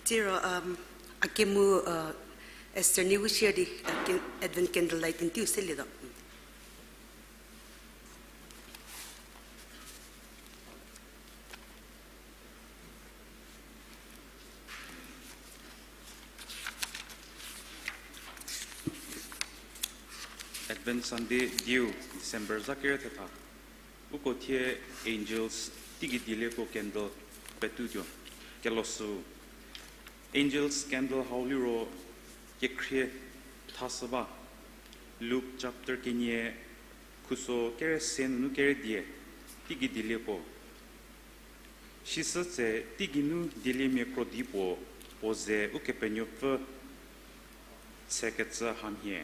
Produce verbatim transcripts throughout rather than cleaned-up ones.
Siro, um, a kemu, uh, Esther nie wu share di, uh, ken-, Advent candle lighting tiu selietuo. Advent Sunday dieu December za kere thetha. Uko thie angels teigei dielieko candle petuotuo. Kelosü, angels candle hau liro kekhrie thashü ba. Luke chapter kenie, khuso kere se nunu kere dia, teigei dielieko. Sisü tse teigei nu dieliemia krodi puo, puo ze Ukepenuopfü tsekecü hamhie.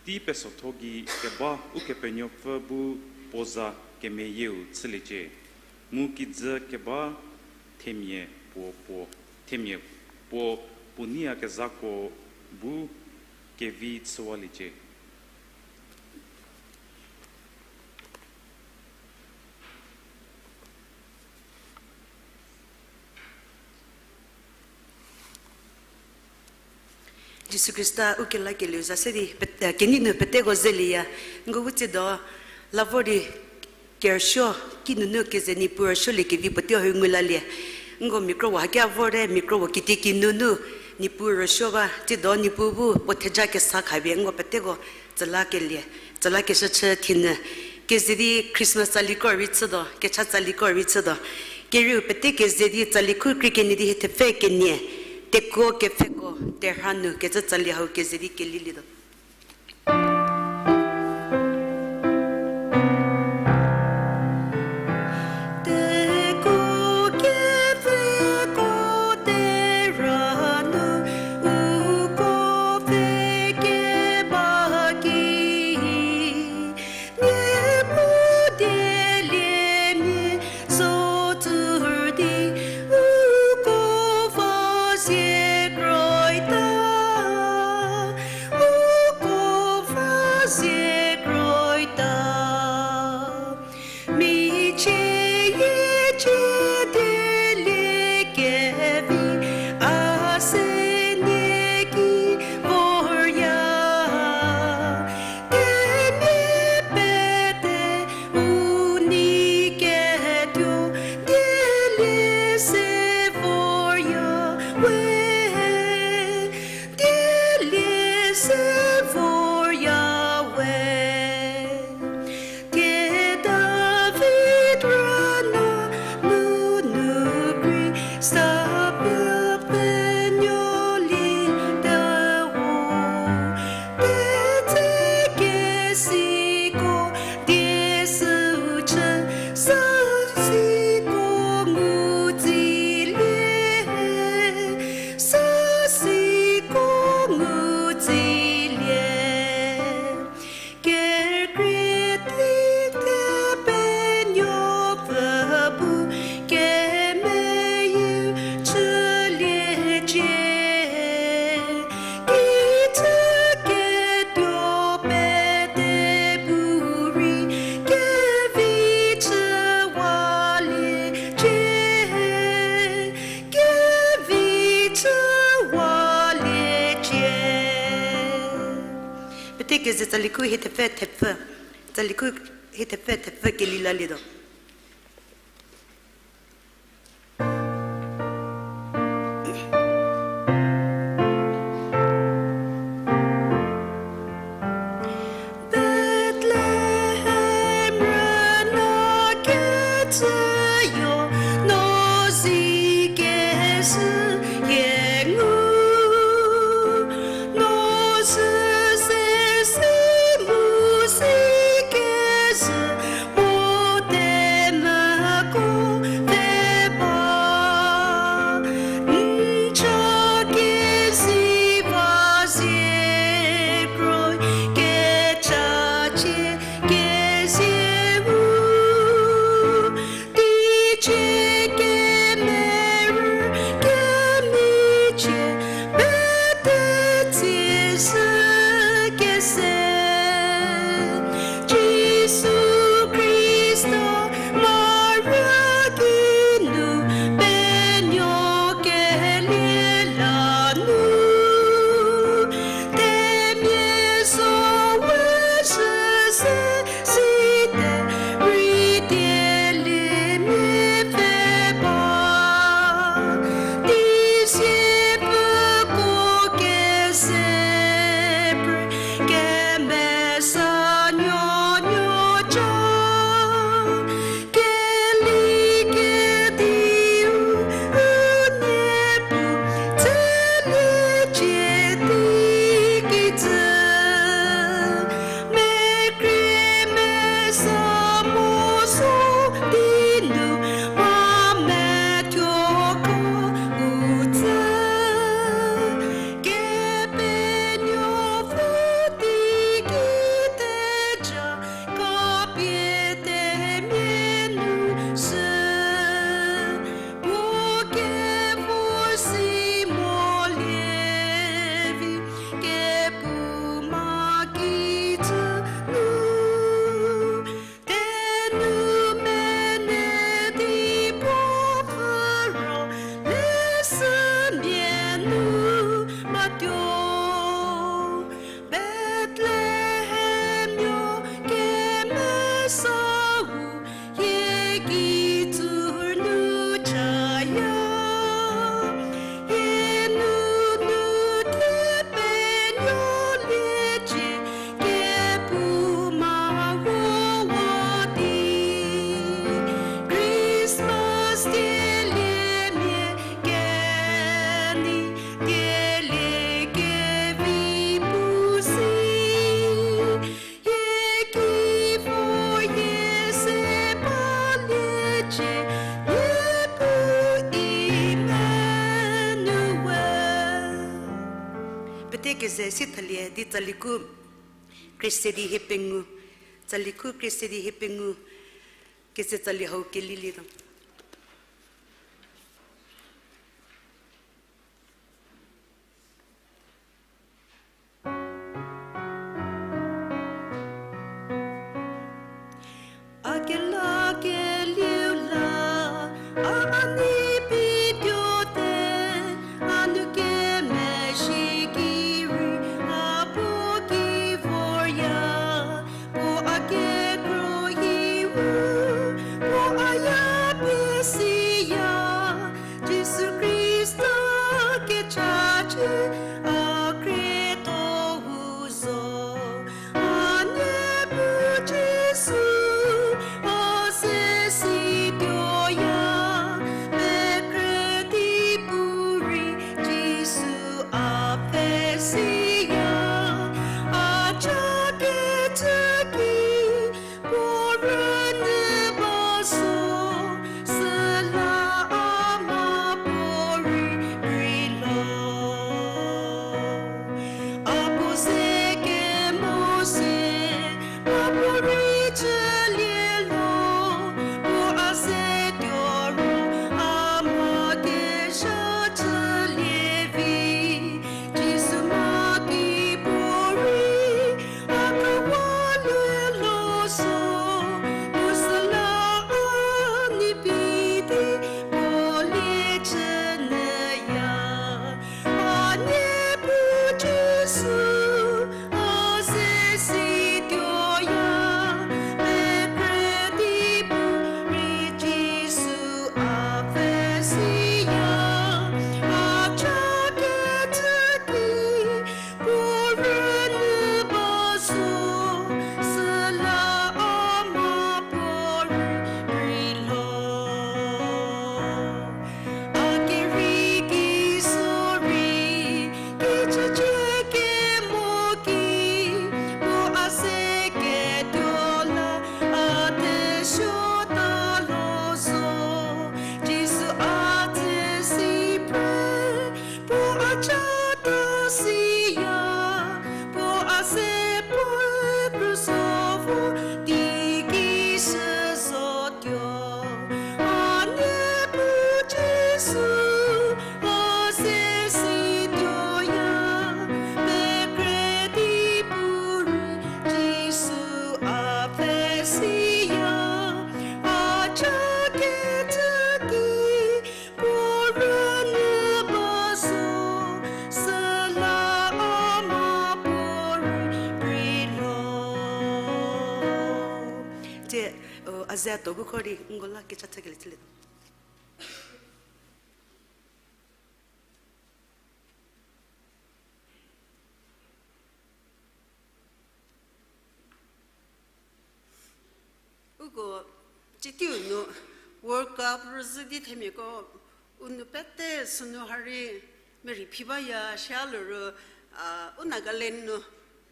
Tei pesotho gei keba Ukepenuopfü bu puo za kemeyieu chüliecie, mu kijü keba themia puo, puo, themia puo, puo neiyakezhako bu kevi chüwaliecie. Jisu Khrista ukelakelieu za se di, pet-, eh, kenei nu peteko zelieya, nko bu tsiedo, la vor di kerüsuo, kinunu keze Niepuu rüsuoliekevi puotei hau ngu lalie. Nko miakro-u haki a vorte, miakro-u kitiekinu nu Niepuu rüsuo ba, tsiedo Niepuu bu puo theja kesa khapie nko peteko tsülakelie, tsülakeshü chü thinyü. Keze di Christmas tsaliko rei chütuo, kecha tsaliko rei chütuo. Kerieu pete keze di tsali khu krie kenie di hie thepfü kenie, tekuo kepfheko terha nu kecü tsali hau keze di kelilietuo. Tekuo kepfheko terha nu uko pfhe keba ki, Niepuu dielie mia zo tuo di, uko va zie kroita, uko va zie kroita. Michie yie cie dielie kevi a se nie ki vorya. Themia pete u nei ketuo dielie se vorya we. Dielie se vorya we. Thie David rüna nunu Khrista penuo liete o. Tete kesiko die süu chü, süsiko ngutsilie, süsiko ngutsilie. Kerükrie tei thie penuopfü bu kemeyieu chüliecie. Kijü ketuo pete bu rei kevi chüwaliecie, kevi chüwaliecie. Pete keze tsali khu hie thepfü thepfü, tsali khu hie thepfü thepfü keli lalietuo. Bethlehem rüna kecüyo, no si kezhü hie ngu, no sü se si mu si kezhü mo te meko te ba. N cha keziva zie kroi, kecha cie kezie u, Keze si thalie di tsaliku Khrista di hie pengou, tsaliku Khrista di hie pengou, keze tsali hau kelilietuo. A kelakelieu la, a, a nei pituote, a nou kemezhie ki rei, a puo ki vorya, puo a kekrohi ru, puo a ya pie siya, Jisu Khrista kechachie, a khrietho hu zo. A Niepuu Jisu, a se situoya, pekredi pu rei Jisu a pfhesiya, a cha kecü ki, puo rünyü ba zo, süla a ma puo rei rei lo. A puo ze kemo se, a puo rei chülie lo, puo a ze tuo ro, a ma kezha chülie vi, Jisu ma ki puo rei, a khawa lie lo zo, mu süla a nei pie di puo lie chü nyüya. A Niepuu Jisu, a se situoya, pekredi pu rei Jisu a pfhesiya, a cha kecü ki, puo rünyü ba zo, süla a ma puo rei rei lo. A kerei ki zorei, kechücie kemo ki, puo a ze ketuo la, a thesuota lo zo, Jisu a tsü si phre, puo a cha ta siya, puo a se puo kruso vo di ki shü zotuo. A Niepuu Jisu, a se situoya, pekredi pu rei Jisu a pfhesiya, a cha kecü ki, puo rünyü ba zo, süla a ma puo rei rei lo. Tsie, a ze tuo bu khor di n ko la kecha chükelie chülietuo. Uko, tsitiu nu World Cup rüzhü di themiako, u nou pete sünu ha rei merei phi baya shia liro, a, u Nagaland nu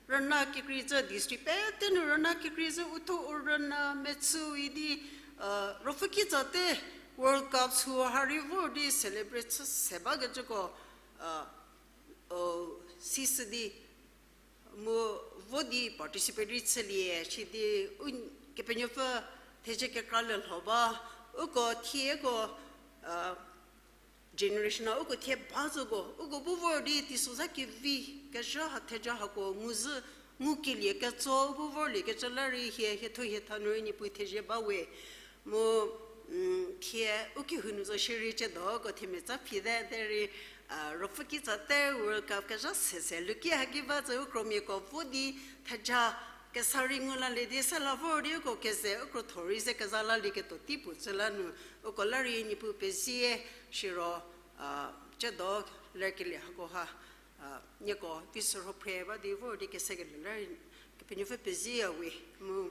rüna kekrei zhü district pete nu rüna kekrei zhü uthuo u rüna mechü idi, a, ruopfü kitsa te World Cup sü ha rei vor di celebrate chü se bakecüko, a, o, sisü di mu vo di participate rei chülie, sidi u Kepenuopfü thezie kekra le lho ba, uko thieko, a, generation a uko thie ba zoko, uko bu vor di teisozha kevi kezha ha theja hako nguzhü ngukelie ketso bu vorliekecü la rei hie hiethuo hietha nu rei Niepuu thezie ba we. Mu, thie u kehou nu zo shierei ciedo uko themia tsa phi te derei, a, ruopfü kitsa te World Cup kezha sese luki haki ba zü u kromiako vo di theja kesa rei ngu lalie di süla vor di uko keze u krotho rei ze keza lalieketuo tei puo cü la nu, uko la rei Niepuu pezie, siro, a, ciedo lerkelie hakoha, a, nieko vi sürho phre ba di vor di kesekelie la rei Kepenuopfü pezie ya we. Mu,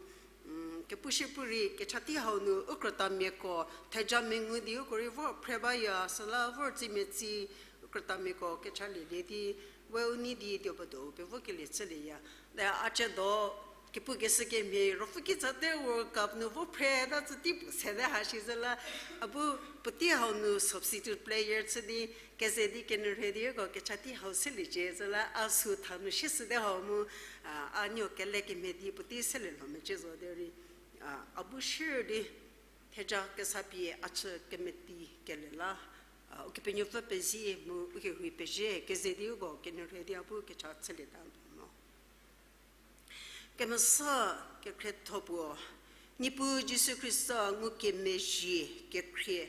kepu shie pu rei kecha tei hau nu u krütamiako theja mengu di uko rei vor phre baya, süla vor tsi metsi u krütamiako kecha lielie di, we u nei di tuo ba do pevokelie chülieya. A ciedo Kepukeshü kemhie, Ruopfü kitsa te World Cup nu vo phre ta tsü tei pu sete ha shi zü la, a bu puotei hau nu substitute player chü di, keze di kenyü rhie di ko kecha tei hau seliecie zü la, a sü tha nu shieshüte hau mu, a, a nuo kele kemhie di puotei selie lho mecie zo derei, a, a bu shierei di, theja kesa pie a chü kemeti kele la, a, Ukepenuopfü pezie mu ukehou pezie keze di uko kenyü rhie di a bu kecha chülieta mo. Kemesa kekhrietho puo, Niepuu Jisu Khrista ngukemezhie kekhrie,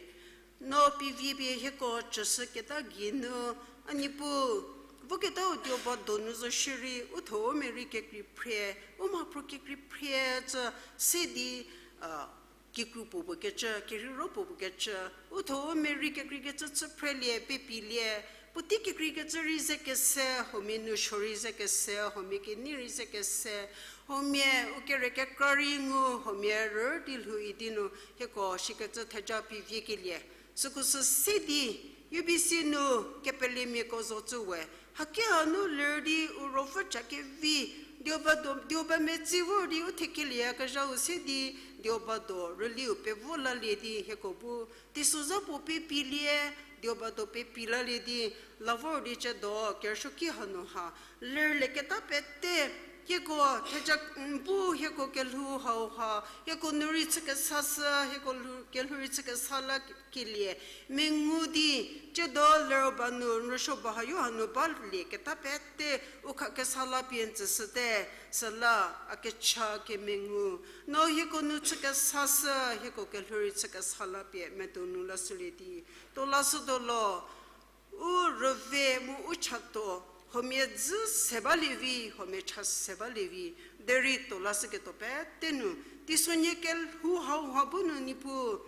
no pivie pie hieko chüshüketa geinu, a Niepuu, voketau tuo ba donu zo shierei, u thuo u merei kekrei phrie, u mhaphruo kekrei phrie tsü se di, a, kikru puo puo kecü, kerheiro puo puo kecü, u thuo u merei kekreikecü chü phrelie, pepilie, puotei kekreikecü rei ze kese, huomia nousuo rei ze kese, huomia kenei rei ze kese, huomia u kere kekra rei ngu, huomia rü di lhou idi nu, hieko shikecü theja piviekelie. Süko sü se di, U B C nu kepelemiako zo tsü we, haki hanu ler di u ruopfü cha kevi, diobado, dioba metsi vor di u thekelieyakezhau se di, diobado rüliu pevo lalie di hieko bu, teisozha puo pepilie, diobado pepi lalie di, la vor di chüdo kerüsuoki hanu ha, lerlieketa pete, hieko theja, n bu hieko kelhou hau ha, hieko nu rei chü kesashü, hieko lhou, kelhou rei chü kesa lakelie, mengu di, chüdo ler ba nu, n rüsuo ba hayo hanu balieketa pete, u kha kesa la pie n tsüshüte, süla, a kecha kemengu. No hieko nu chü kesashü, hieko kelhou rei chü kesa la pie, medo nu lashülie di. Tuo lashütuo lo, u rüve mu u chato, huomia dzü se balie vi, huomia cha se balie vi, derei tuo lashüketuo pete nu, teisonhie kelhou hau ha bu nu Niepuu,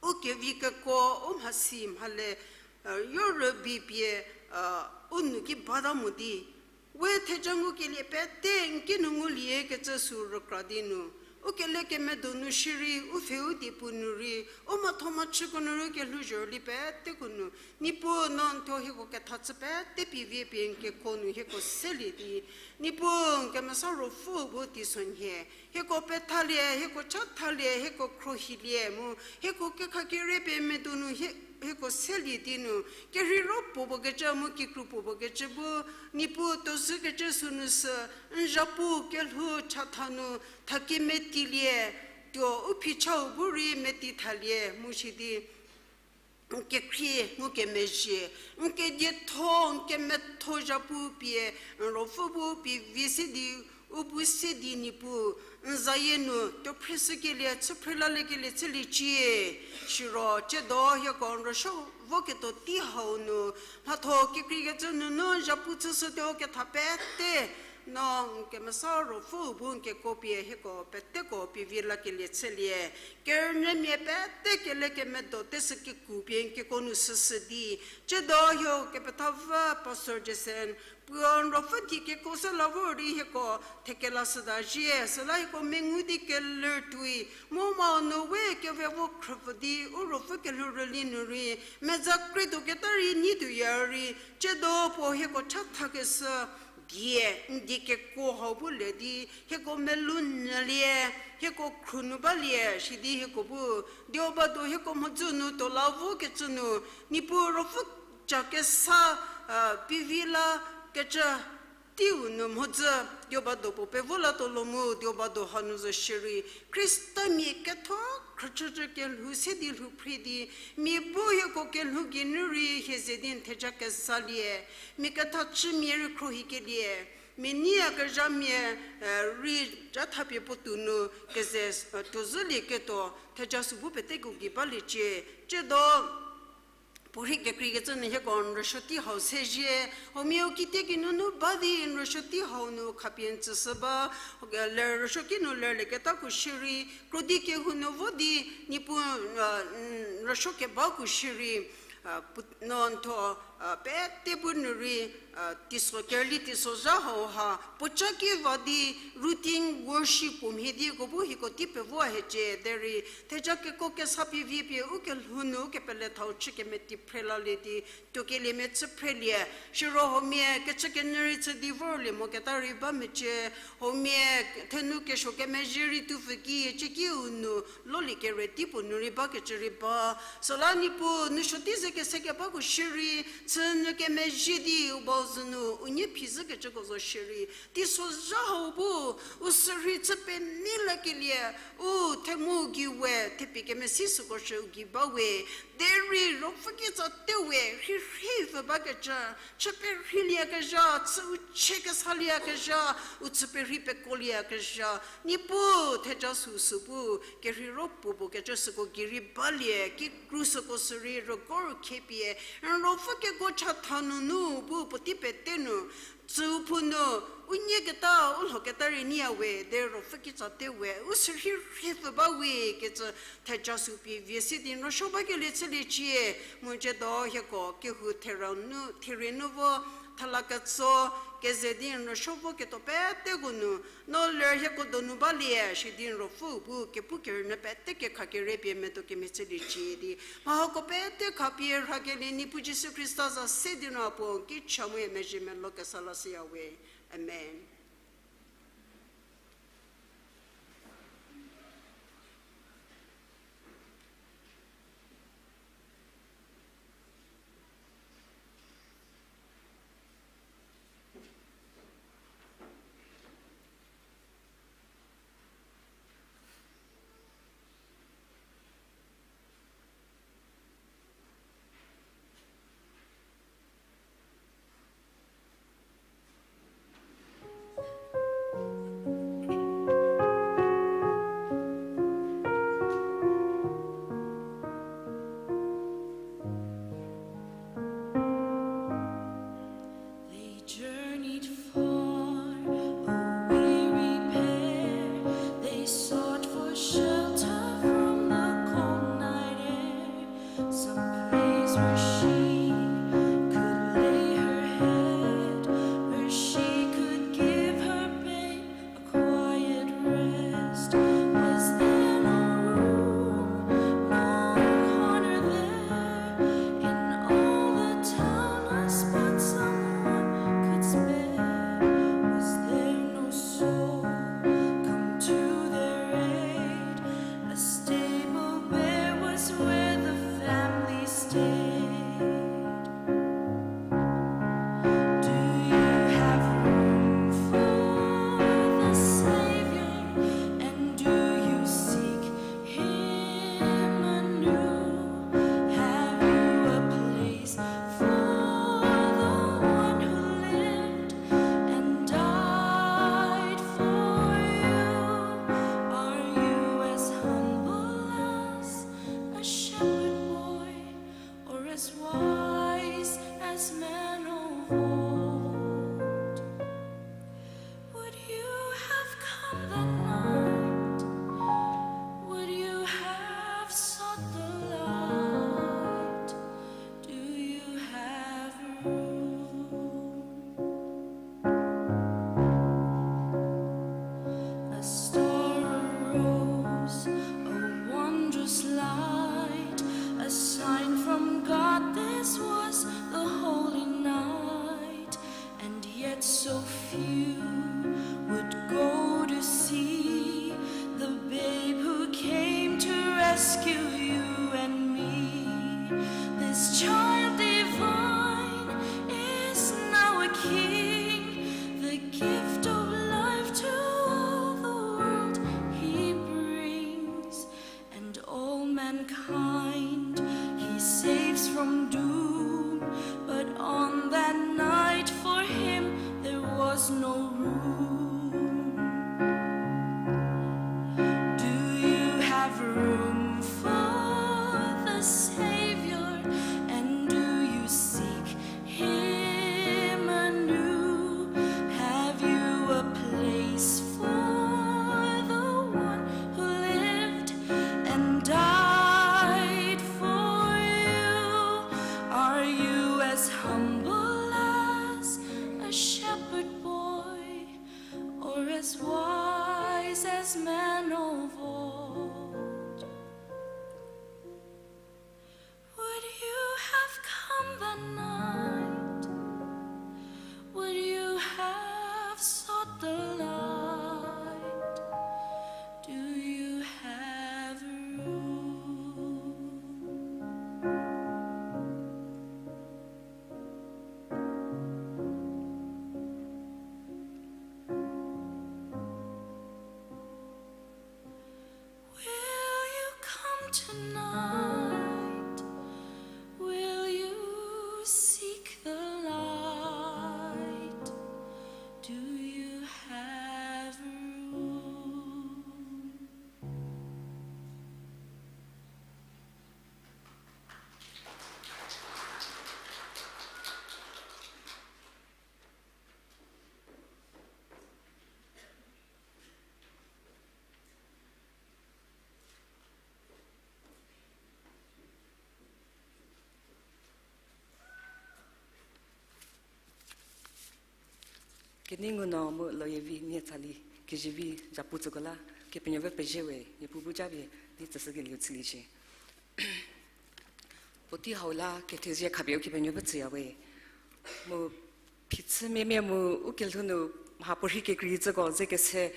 u kevi kekuo, u mhasi mhale, e, yo rübei pie, e, u nu ki bata mo di, we theja ngukelie pete n ki nu nguliekecü sü rükra di nu, u kele kemedo nu shierei, u pfhe u diepu nu rei, u mhatho mhachüko nu rei kelhouzhorüli peteko nu, Niepuu no n thuo hieko ketha chü pete pivie pie n kekuo nu hieko selie di, Niepuu n kemesa ruopfü bu teisonhie, hieko pethalie, hieko chathalie, hieko khruohilie mu, hieko kekhakere pie medo nu hie, hieko selie di nu, kerheiro puo puo kecü mu kikru puo puo kecü bu, Niepuu tuo zhükecü sünu sü, n zhapu kelhou chatha nu, thakie metilie, tuo u phichau bu rei meti thalie, mu shi di, n kekhrie ngukemezhie, n kedietho, n kemetho zhapu pie, n ruopfü bu pie vie se di, u bu se di Niepuu, n zayie nu tuo phreshükelie, chü phre laliekelie chüliecie, siro, chüdo hieko n rüsuo voketuo tei hau nu, mhatho kekreikecü nunu zhapu chüshütuo ketha pete, no n kemesa ruopfü bu n kekuo pie hieko peteko pie vie lakelie chülie. Kerünyümia pete kele kemedo teshü keku pie n kekuo nu süshü di. Chüdo hieko kepethapfü Pastor Jason, puo n ruopfü di kekuo se la vor di hieko thekelashüta zhie, süla hieko mengu di keler tuoi, mu mha nu we keve vo khrüpfü di, u ruopfü kelhou rüli nu rei, meza krietuoketa rei nyi tuoya rei, chüdo puo hieko chathakeshü, die, n die kekuo hau bu le di, hieko melou nyülie, hieko khru nu balie, sidi hieko bu, diobado hieko mhodzü nu tuo la vokecü nu, Niepuu ruopfü cha kesa, a, pivi la kecü teiu nu mhodzü, diobado puo pevo latuo lo mu, diobado hanu zo shierei, Khristamia ketho khrüchücü kelhou se di lhou phre di, mia bu hieko kelhou geinu rei hie ze di n theja kesalie, mia ketha chümia rei khruohikelie, mia neiyakezhamia, e, rei ja thapie puotou nu keze, e, tuo zhülieketuo, theja sü bu peteko gei baliecie, chüdo puorhi kekreikecü nu hieko n rüsuo tei hau se zhie, huomia u kitiekinu nu ba di n rüsuo tei hau nu khapie n tsüshü ba, ler rüsuoki nu lerlieketako shierei, krodi kehou nu vo di, Niepuu, a, n rüsuo kebako shierei, a, pu-, no n thuo, pete bu nu rei, teiso kerüli teiso zha hauha puoca ki va di routine worship puo mhie di ko bu hieko tei pevo hiecie derei theja keko kesa pie vie pie u kelhou nu u kepele thau chü kemeti phre lalie di tuokelie mechü phrelie. Siro huomia kechü kenyü rei chü di vorlie moketa rei ba mecie, huomia thenu kesuo kemezhie rei tupfü ki cieki u nu lolie kere tei puo nu rei bakecü rei ba. Süla Niepuu, nou suo tei ze kese kebako shierei, chü nyü kemezhie di u bau zü nu u nie phi zhükecüko zo shierei, teiso zha hau bu u sürhei chü penei lakelie, u themu gei we thepie kemesi süko shü u gei ba we. Derei Ruopfü kitsa te we, rhirhei pfü bakecü, chü perheilieyakezha, chü u chie kesalieyakezha, u chü perhei pekolieyakezha, Niepuu theja süu sü bu kerhei ro puo puo kecü süko gei rei balie, kikru süko sürei rügo rükhie pie, n Ruopfü kekuo chatha nunu bu puotei pete nu, tsüu phou nu, u nieketa, u lhoketa rei nyiya we, derei Ruopfü kitsa te we, u sürhei rhei pfü ba we, kecü theja sü pie vie se di n rüsuo bakelie chüliecie, mu ciedo hieko kehou therie nu vo, thela ketso, keze di n rüsuo vo ketuo peteko nu, no ler hieko donu balie, sidi n Ruopfüu bu kepu kerünyü pete kekha kere pie medo kemhie chüliecie di. Mha hako pete khapie rhakelie Niepuu Jisu Khrista za se di nu a puo n ki cha mu mezhie melou kesa lashüya we. Amen. They journeyed far, a weary pair. They sought for shelter from the cold night air, some place where she could lay her head, where she could give her babe a quiet rest. Was there no room, no corner there in all the town, a spot someone could spare? Was there no soul come to their aid? A stable bare was where the family stayed. Do you have room for the Savior? And do you seek Him anew? Have you a place for the one who lived and died for you? Are you as humble as a shepherd boy, or as wise as men of old? Would you have come that night? Would you have sought the light? Do you have room? A star arose, a wondrous light, a sign from God, this was the holy night. And yet so few would go to see the babe who came to rescue you and me. This child divine is now a king, the gift of life to all the world he brings. And all mankind he saves from doom, but on that night for him there was no room. Do you have room for the Savior? And do you seek Him anew? Have you a place for the one who lived and died for you? Are you as humble Man of old, would you have come the night? Would you have sought the light? Do you have room? Will you come tonight? Will you seek the light? Do you have room? Kenei ngu no mu loye vi nie tsali, kezivi zapu tsüko la, Kepenuopfü pezie we, Niepuu bu japie di tsüshükelieu chüliecie. Puotei hau la kethezie khapie Ukepenuopfü tsüya we. Mu phichü miamia mu ukelhou nu mha puorhi kekreicüko ze kese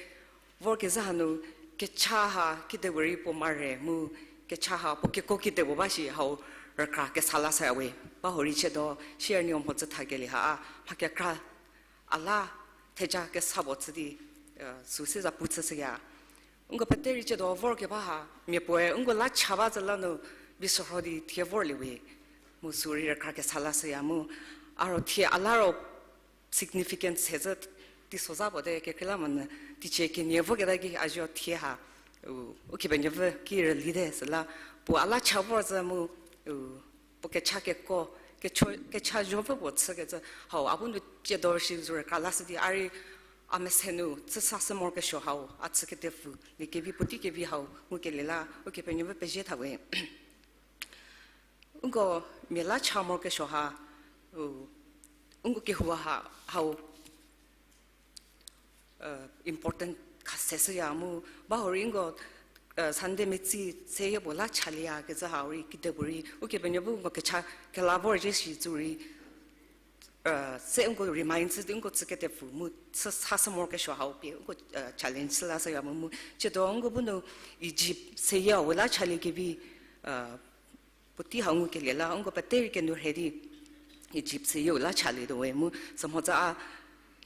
vorkezhü hanu kecha ha kidepuorei puo mare mu kecha ha puo kekuo kidepuo ba shi hau rükra kesa la shüya we. Ba hurei chiedo, shierei nieko mhodzü thakelie ha a mha kekra a la theja kesa puo chü di, sü se zapu chüshüya. Nko peterei chiedo vorkeba ha, miapuoe nko la cha ba zü la nu, visürho di thie vorlie we. Mu sü rei rükra kesa la shüya mu, a ro thie a la ro significance se zü teiso za puo te kekreilamonyü, teicie kenie voketa ki a zuo thie ha, u, Ukepenuopfü ki rüli te süla, puo a la cha vor zü mu, u, puo kecha kekuo, kecho, kecha zopfü puo chükecü, hau, a bu nu chiedo shi zü rükra lashü di, a rei a mese nu, chü sashü morokesuo hau, a chü ketepfü, liekevi puotei kevi hau, ngukelie la, Ukepenuopfü pezie tha we. Nko mia la cha morokesuo ha, u, nko kehou ha, hau, important khase shüya mu, ba hurei nko, Sunday metsi seyie puo la chalieyakecü hau rei kidepuorei, Ukepenuopfü nko kecha kela vor zhie shi zo rei, se nko remind chü di nko chü ketepfü mu chü sashü morokesuo hau pie nko, challenge chü la shüya mu mu. Chiedo nko bu nu Egypt seyie hau la chaliekevi, puotei hau ngukelie la, nko peterei kenu rhei di Egypt seyieu la chalietuo we mu, sü mhodzü a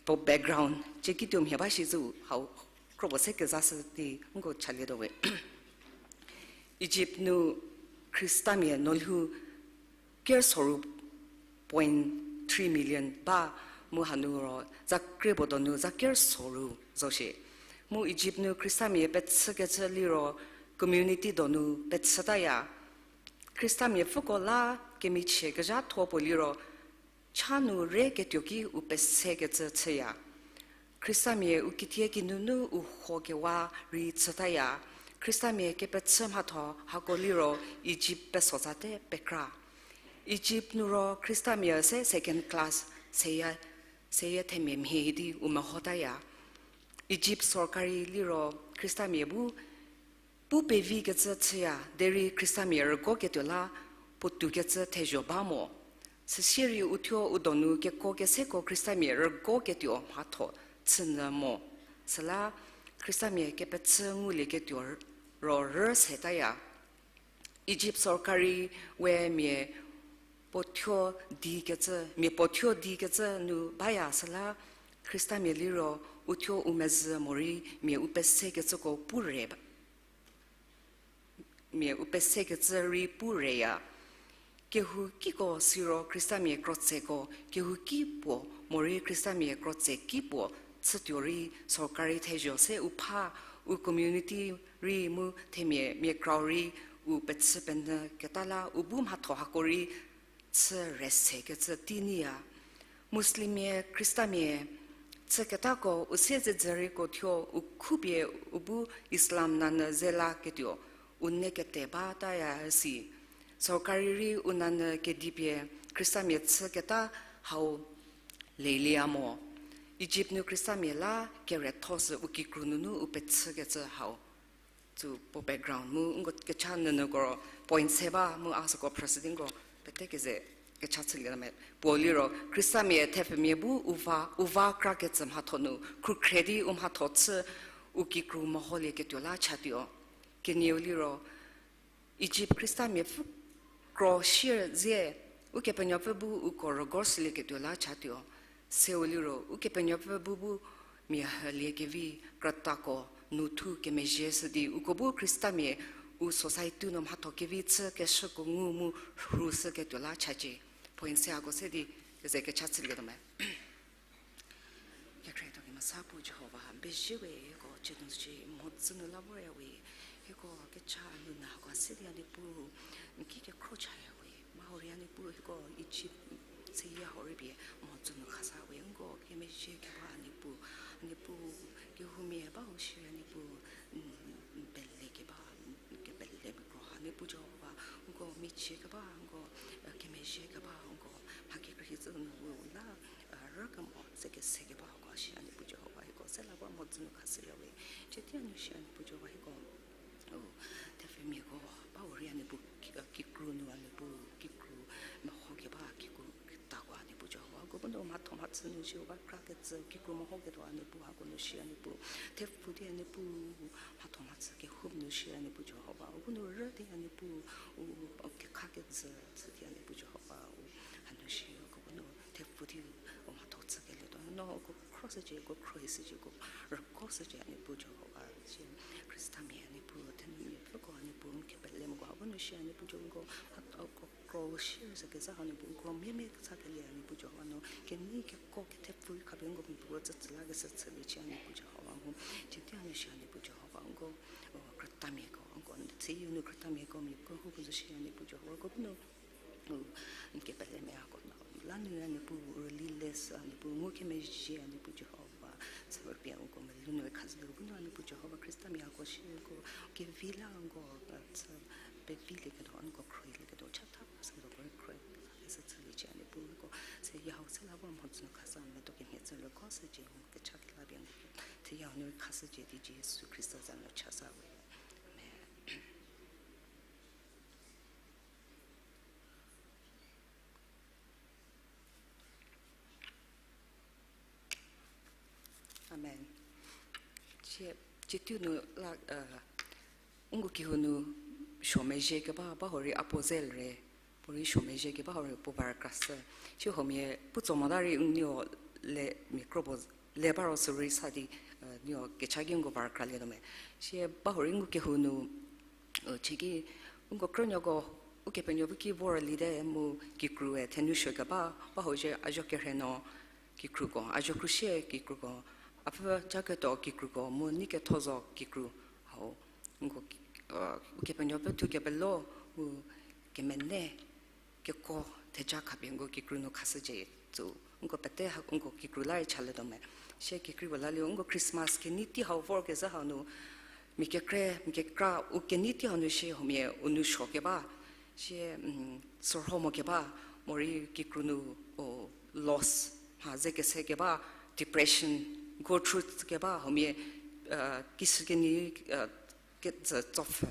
puo background, cie kituo mhie ba shi zü hau, kro puo se kezashü di nko chalietuo we. Egypt nu Khristamia nolhou kersoru point three million ba mu hanu ro zakrie puo donu za kersoru zo shie. Mu Egypt nu Khristamia pechükecü liro community donu pechütaya. Khristamia pfhüko la kemichie kezhatho puo liro cha nu re ketuo ki u pesekecü chüya. Khristamia u kitiekinu nu u hokewa rei chütaya. Khristamia kepechü mhatho hako liro Egypt pesozate pekra. Egypt nu ro Khristamia se second class seyie, seyie themia mhie di u mehotaya. Egypt sorkari liro Khristamia bu pu pevikecü chüya, derei Khristamia rügoketuo la puotoukecü thezho ba mo. Süsie rei uthuo u donu kekuo keseko Khristamia rügoketuo mhatho chünyü mo. Süla Khristamia kepechü ngulieketuo ro rü setaya. Egypt sorkari we mia puothuo di kecü, mia puothuo di kecü nu baya süla Khristamia liro uthuo u mezhü morei mia u pesekecüko pu re ba. Mia u pesekecü rei pu reya. Kehou kiko siro Khristamia krotseko, kehouki puo morei Khristamia krotse ki puo chütuo rei sorkari thezho se u pha, u community rei mu themia mia krau rei u pechü penyü keta la u bu mhatho hako rei chü rüsekecü tei nyiya. Muslimmia, Khristamia chüketako u siezedzüreiko thuo u khupie u bu Islam nanyü ze laketuo u ne kete bataya si. Sorkari rei u nanyü kedipie Khristamia chüketa hau lelieya mo. Egypt nu Khristamia la keretho sü u kikru nunu u pechükecü hau. Tsü puo background mu nko kecha nunu koro point se ba mu a süko presidentko pete keze kecha chülie me. Puo liro Khristamia thepfumia bu u va, u va krakecü mhatho nu, khrukhre di u mhatho chü u kikru meholieketuo la chatuo. Kenieu liro, Egypt Khristamia pfü kro shie zie, Ukepenuopfü bu uko rügorshülieketuo la chatuo. Seu liro, Ukepenuopfü bu bu mia hülie kevi, krütako, nu thu kemezhie shü di, uko bu Khristamia u society nu mhatho kevi chü keshüko ngu mu rhu shüketuo la chacie. Point se hako se di, keze kecha chülietuo me. Kekhrietho kemesa puo Jihova, n pezie we hieko chenu shi mhodzü nu la vorya we, hieko kecha nunu hako se di a Niepuu, n ki kekhro chaya we, mha hurei a Niepuu hieko Egypt seya hurei pie mhodzü nu khasa we, nko kemezhie keba a Niepuu, a Niepuu kehoumia ba u shierei a Niepuu, n pele keba, n kepele mekro ha Niepuu Jihova, nko michie keba, nko kemezhie keba, nko mha kekrei zhü nu la rükemo ze kese keba hako shi a Niepuu Jihova hieko se la vor mhodzü nu khashüya we. Cietie a nu shi a Niepuu Jihova hieko, u, thepfumiako, ba u rei a Niepuu, kikru nu a Niepuu, kikru meho keba, kikru krütako a Niepuu Jihova. Uko bu nu mhatho mhachü nu Jihova krakecü, kikru mehoketuo a Niepuu hako nu shi a Niepuu. Thepfu di a Niepuu, mhatho mhachü kehou nu shi a Niepuu Jihova. U bu nu rü di a Niepuu, u, kekha kejü, chü di a Niepuu Jihova. U, hanu shi uko bu nu thepfu di u mhatho chükelietuo. No uko khro shücie, uko khro shücie, uko rüko shücie a Niepuu Jihova. Cie Khristamia a Niepuu, thenumia pfüko a Niepuu, n kepele moko ha bu nu shi a Niepuu Jihova, nko, uko kro shie sü kezha ha Niepuu, uko miamia kesa kelie a Niepuu Jihova no, kenei keko kethepfü khapie nko miapuo tsütsü lakeshü chüliecie a Niepuu Jihova mu. Cietie a nu shi a Niepuu Jihova nko, u, krütamiako, nko, n tsei nu krütamiako mia kehou bu zo shi a Niepuu Jihova, uko bu nu u, n kepelemia hako no la nu a Niepuu rüli le sü a Niepuu ngukemezhie a Niepuu Jihova, sü pie uko melou nu khazü bu nu a Niepuu Jihova Khristamia hako shierei uko kevi la nko, chü pevilieketuo, nko khroilieketuo, chatha sü uko khro, sü chüliecie a Niepuu nko, se ya hau se la vor mhodzü nu khasa medo kemhie chü rüko shücie mu kecha kela pie nko, theyau nu khashücie di Jisu Khrista za nu chasa we. Amen. Amen. Cie, cietiu nu la, nko kehou nu suomezhie keba ba hurei a puo ze re, puo rei suomezhie keba hurei puo ba rükrashü. Cie huomia pu tso mota rei n nuo le mia kro puo le ba ro sü rei sa di, nuo kecha ki nko ba rükralietuo me. Sie ba hurei nko kehou nu, u, chiki, nko krünuoko, Ukepenuopfü ki vor lite mu kikrue thenou suo keba, ba huo zie a zuo kerhei no kikruko, a zuo krusie kikruko, a pfü ca ketuo kikruko mu nei ketho zo kikru hau. Nko, Ukepenuopfü thu kepelo mu kemene keko theja khapie nko kikru nu khashücie, tsü nko pete ha nko kikru la rei chalietuo me. Sie kikru puo la liro nko Christmas kenei tei hau vorkezhü hau nu, mia kekra, mia kekra u kenei tei hau nu sie huomia u nou suo keba, sie, sorho mo keba, morei kikru nu, o, loss, mha ze kese keba, depression, go through keba, huomia, kishükinyi, kecü tsopfü,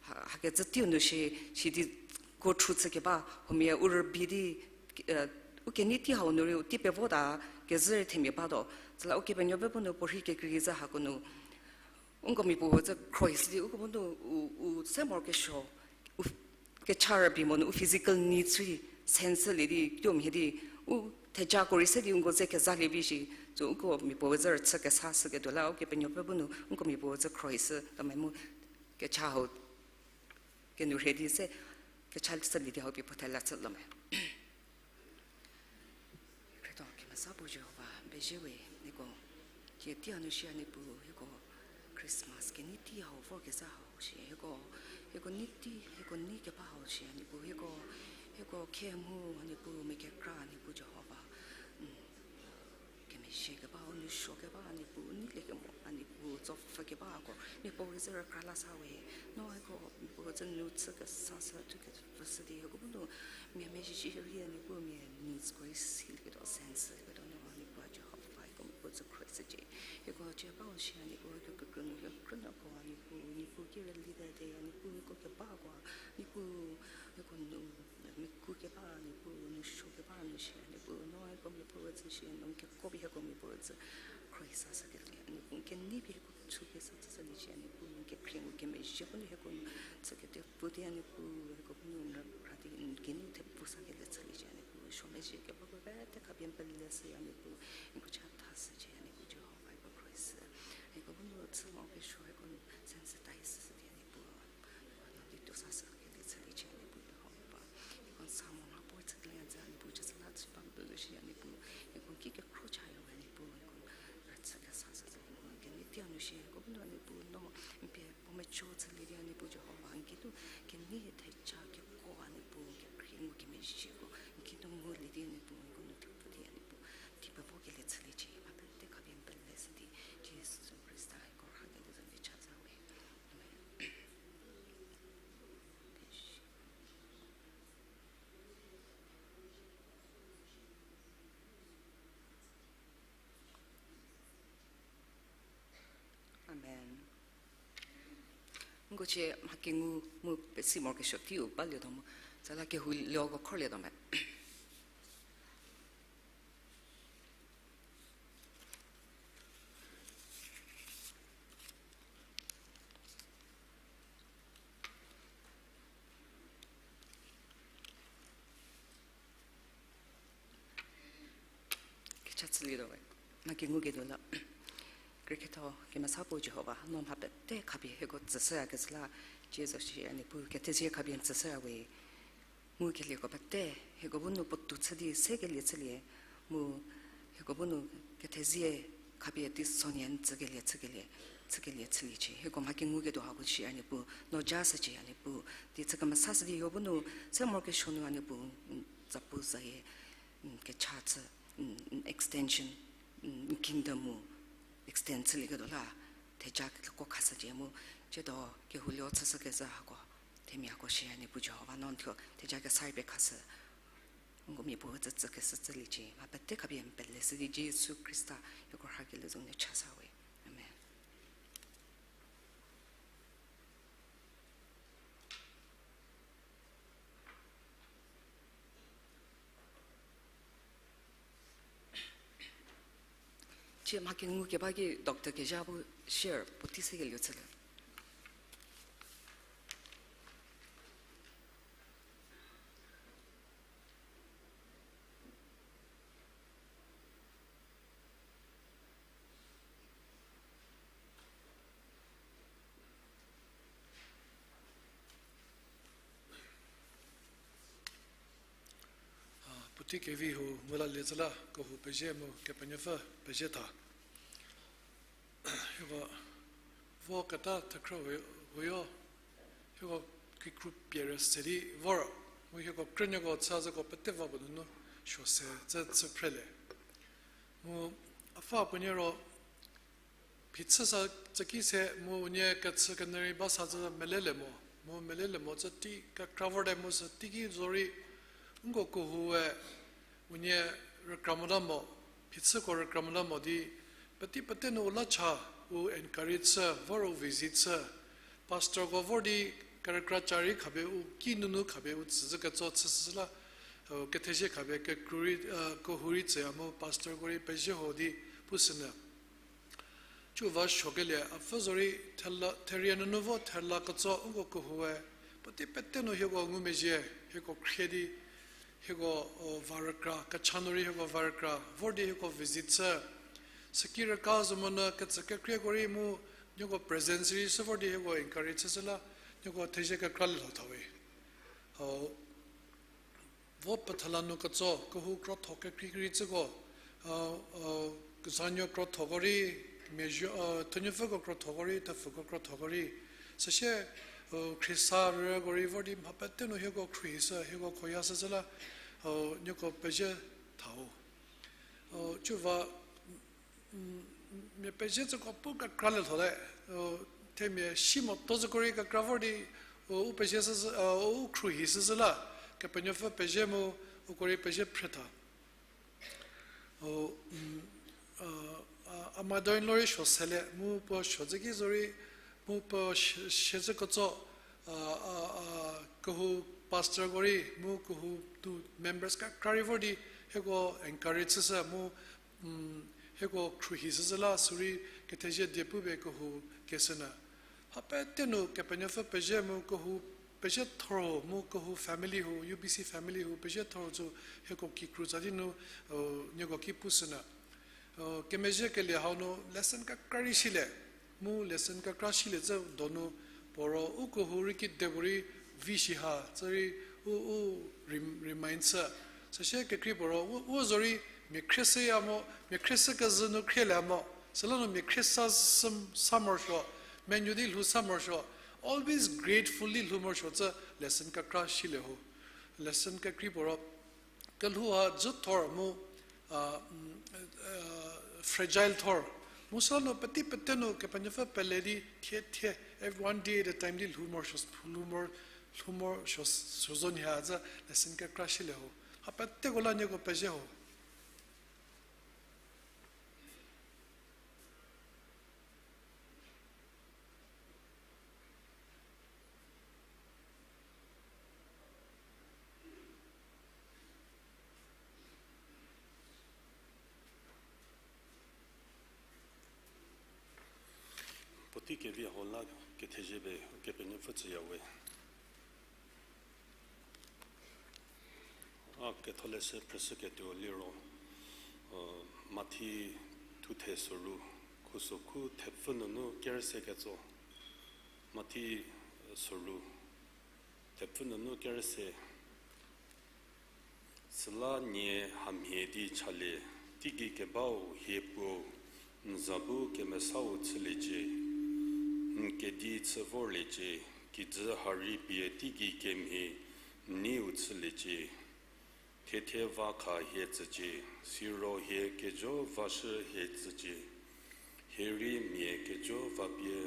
ha, hakecü teiu nu shie, sidi go through chü keba, huomia u rübei di, u kenei tei hau nu rei u tei pevota kezhü rei themia batuo. Süla Ukepenuopfü bu nu puorhi kekreikecü hako nu, nko mia puo zü khrohi sidi, uko bu nu u, u se morokesuo, u kecha rübei mo nu u physical needs rei sense lie di, tuo mhie di, u thejako rei se di nko ze kezalie vi shi, tsü uko mia puo zü rüchü kesa shüketuo la, Ukepenuopfü bu nu nko mia puo zü khrohi shü, kememu kecha hau kenu rhie di se, kecha shülie di hau pie puo thela chütuo me. Khrietho kemesa puo Jihova, n pezie we, nieko. Cie tei hanu shie a Niepuu, hieko Christmas kenei tei hau vorkezhü hau shie, hieko, hieko nei tei, hieko nei keba hau shie a Niepuu, hieko, hieko khe mu a Niepuu, mia kekra a Niepuu Jihova. Kemezhie keba, u nou suo keba a Niepuu, u neiliekemo a Niepuu, tsopfü kebako mia puo zü rükra la sa we. No hieko mia puo zü nu chü kesa shü, thu kepfü shü di hieko bu nu mia mezhie rei a Niepuu, mia needsko rei silieketuo, sense lieketuo, no a Niepuu a Jihova, hieko mia puo Sücie, hieko cie bau shie, a Niepuu, hieko kekreilamonyü krünuoko, a Niepuu, Niepuu ki rüli te, a Niepuu, hieko kebako, a Niepuu, hieko nu, miku keba, a Niepuu, nu suo keba nu shie, a Niepuu, no hieko miapuo rütsü shie, no kekuo pie hieko miapuo rütsü, khrohi sa sa kelie, a Niepuu, kenei pie hieko chü kesa tsü sa liecie, a Niepuu, kekhrie mu kemezhieko nu hieko nu, tsü kete pu di, a Niepuu, hieko bu nu n ra di, n geinu thepu sa kelie chüliecie, a Niepuu, suo mezhie kebako pete khapie n pele shü, a Niepuu, n ko cha tha shücie, a Niepuu, Jihova, hieko khrohi sü, hieko bu nu chü mo kesuo, hieko nu sensitize shü di, a Niepuu, hieko nu di tuo sa sa kelie chüliecie, a Niepuu, Jihova, hieko n sa mo mhapuo chükelie zü, a Niepuu, chüsü la chü ba mu tuo zo shie, a Niepuu, hieko ki kekhro cha yo, a Niepuu, hieko rütsü kesa sü zü, hieko kenei tia nu shie, hieko bu nu, a Niepuu, no n pie puo meco chülie di, a Niepuu, Jihova, n geinu kenei theja kekuo, a Niepuu, kekhrie mu kemezhieko n geinu ngulie di, a Niepuu, hieko nu thupfü di, a Niepuu, di pevo kelie chüliecie, mha pete khapie n pele shü di, Jisu Khrista, hieko rhakelie zo n cha za we. Amen. Amen. N ko cie mha kengu mu pesi morokesuo teiu balietuo mu, süla kehou lioko khorlietuo me. Kecha chülietuo we. Mha kenguketuo la. Kekreitho kemesa puo Jihova, no mha pete khapie hieko tsüshüyakezhü la, Jisu shie, a Niepuu, kethezie khapie n tsüshüya we. Ngukelieko pete, hieko bu nu puotou chü di sekelie chülie, mu hieko bu nu kethezie khapie teisonhie n tsükelie chükelie, chükelie chüliecie. Hieko mha kenguketuo hako shie, a Niepuu, no ja shücie, a Niepuu. Di chü kemesashü di hieko bu nu se morokesuo nu, a Niepuu, zapu zayie, kecha chü, extension, kingdom mu extend chülieketuo la, theja kekuo khashücie mu, tsiedo kehou lio chüshükezhü hako, themia hako shie, a Niepuu Jihova, no n thuo theja kesa rei pie khashü. Nko mia puo tsütsü keshü chüliecie, mha pete khapie n pele shü di Jisu Khrista, hieko rhakelie zo n cha sa we. Amen. Cie mha kengukeba ki doctor kezha bu share puotei sekelieu chülie. A, puotei kevi hu ngu lalie zhü la, kehou pezie mu Kepenuopfü pezie tha. Hieko vo keta thekhrü huoyo, hieko kikru pie rei se di vor, mu hieko krünuoko chazhüko pete va puo nunu suo se zhü chü phrelie. Mu a pfü puonie ro, phichü sa tsüki se mu unie kechü kenyü rei ba sa zhü melele mo, mu melele mo zhü tei kekra vorte mu sü teiki zorei, nko kehoue unie rükra mota mo, phichüko rükra mota mo di, peti pete nu u la cha, u encourage chü, vor u visit chü, pastorko vor di kerükra ca rei khapie u ki nunu khapie u tsüzhü ketso chüshü la, kethezie khapie kekru rei, kehou rei tsüya mu pastorko rei pezie ho di pushünyü. Cü va suokelie, a pfü zorei thela, therie nunu vo thela ketso nko kehoue, puotei pete nu hieko ngumezhie, hieko khrie di, hieko, o, va rükra, kecha nu rei hieko va rükra vor di hieko visit chü. Süki rüka zo monyü kecü kekrieko rei mu, nieko presence rei sü vor di hieko encourage chüshü la, nieko thezie kekra lielho tha we. O, vo pethela nu ketso, kehou krotho kekrei kerei tsüko, a, a, zanuo krothoko rei, mezhie, a, thenuopfüko krothoko rei, thepfuko krothoko rei, süsie, a, khriesa rüko rei vor di mha pete nu hieko khruohishü, hieko khoyashü zhü la, a, nieko pezie thau. A, cü va, mia pezie tsüko pu kekra lielho le, o, themia si moto zhüko rei kekra vor di, o, u pezie shü, o, u khruohishü zhü la, Kepenuopfü pezie mu, uko rei pezie phre tha. O, a, A mother-in-law rei suo sele, mu puo suo zeki zorei, mu puo shie-, shie zü ketso, a, a, a, kehou pastorko rei, mu kehou tu members kekra rei vor di, hieko encourage chüshü, mu, mm, hieko khruohi shüzü la, sürei kethezie die pupie kehou kesünyü. Ha pete nu Kepenuopfü pezie mu kehou pezie thor mu kehou family hu, U B C family hu, pezie thor zo hieko kikru za di nu, o, nieko ki pushünyü. O, kemezhie kelie hau nu lesson kekra rei silie, mu lesson kekra silie zü donu puo ro u kehou rei kidepuorei vi shi ha, tsürei u, u rem-, remind chü. Süsie kekrei puo ro, u, u zorei mia khrieshüya mo, mia khrieshü kezhü nu khrielie mo, süla nu mia khriesa sü-, sa morosuo, menuo di lhou sa morosuo, always gratefully lhou morosuo tsü lesson kekra silie ho. Lesson kekrei puo ro, kelhou ha dzü thor mu, a, mm, a, fragile thor. Mu süla nu peti pete nu Kepenuopfü pele di thie thie, every one day at a time di lhou morosuo, lhou mor-, lhou morosuo, suo zo nhie ha zü lesson kekra silie ho. Ha peteko la nieko pezie ho. Puotei kevi hau la kethezie pie Ukepenuopfü tsüya we. A ketholeshü phrüshüketuo liro, Mathi thuthe soru, khuso khu thepfü nunu kerüse ketso. Mathi soru, thepfü nunu kerüse. Süla nie hamhie di chalie, teigei kebau hie puo, n za bu kemesau chüliecie, n kedi chü vorliecie, kijü ha rei pie teigei kemhie n neiu chüliecie. Thethie va kha hie tsücie, siro hie kejo vashü hie tsücie. Hie rei mia kejo vapie,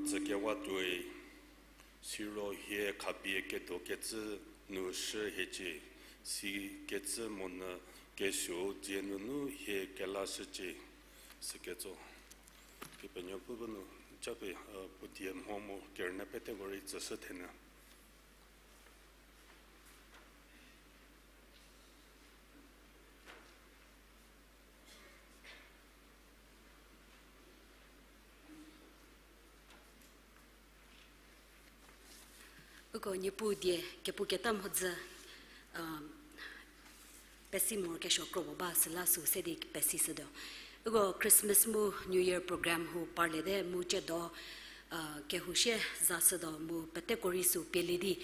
tsükewa tuoi. Siro hie khapie kedokecü nu shü hiecie, sikecü monyü kesuou dzie nunu hie kelashücie. Sikecü. Kepenuopfü bu nu japie, puo die mho mu kerünyü peteko rei tsüshü thenyü. Uko Niepuu die kepuketa mhodzü, pesi morokesuo kro puo ba süla sü se di pesishütuo. Uko Christmas mu New Year program hu parliete mu tsiedo, kehou sie zashütuo mu peteko rei sü pielie di,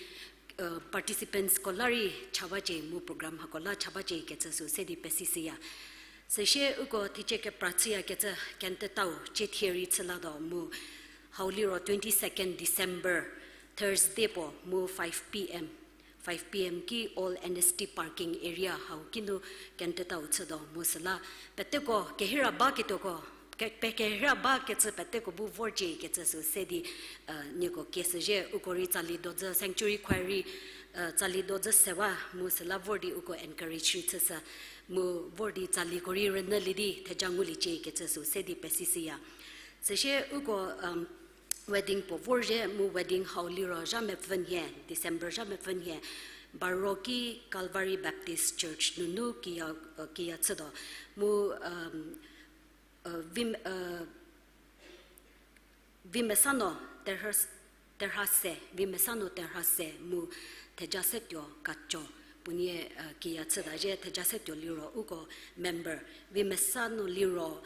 participantsko la rei cha bacie mu program hako la cha bacie kecü sü se di pesishüya. Süsie uko thechü kepra chüyakecü kentetau cie thie rei chülatuo mu hau liro twenty-second December, Thursday puo mu five p m. Five p m ki Old N S T parking area hau kinu kentetau chütuo mu süla peteko kehira baketuoko, ke-, pe kehira bakecü peteko bu vorcie kecü sü se di, nieko kieshüzhie uko rei tsali dozü sanctuary choir rei, tsali dozü sewa mu süla vor di uko encourage rei chüshü mu vor di tsaliko rei rünyülie di theja nguliecie kecü sü se di pesishüya. Süsie uko, wedding puo vorzhie mu wedding hau liro zha mepfü nhie, December zha mepfü nhie, Baroki Calvary Baptist Church nunu kiya, kiya chütuo. Mu, Vimesano Terhase, Vimesano Terhase mu Thejasetuo Kaco, puonie, kiya chütazhie. Thejasetuo liro uko member, Vimesano liro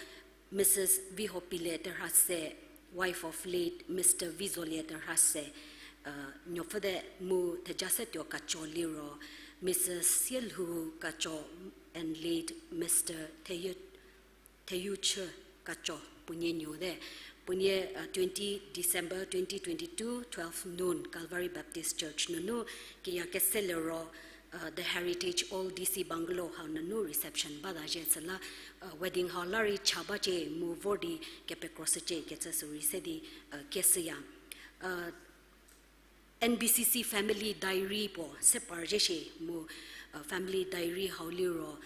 Mrs Vihopile Terhase, wife of late Mr Vizolie Terhase, nuopfüte mu Thejasetuo Kaco liro Mrs Sielhou Kaco and late Mr Theyou Theyouchü Kaco puonie nuote. Puonie, twenty December twenty twenty-two, twelve noon, Calvary Baptist Church nunu kiya kese liro, The Heritage Old D C Bungalow hau nunu reception batazhie süla, wedding hau la rei cha bacie mu vor di kepekroshücie kecü sü rei se di, kieshüya. N B C C Family Diary puo se parzhie shie mu, family diary hau liro,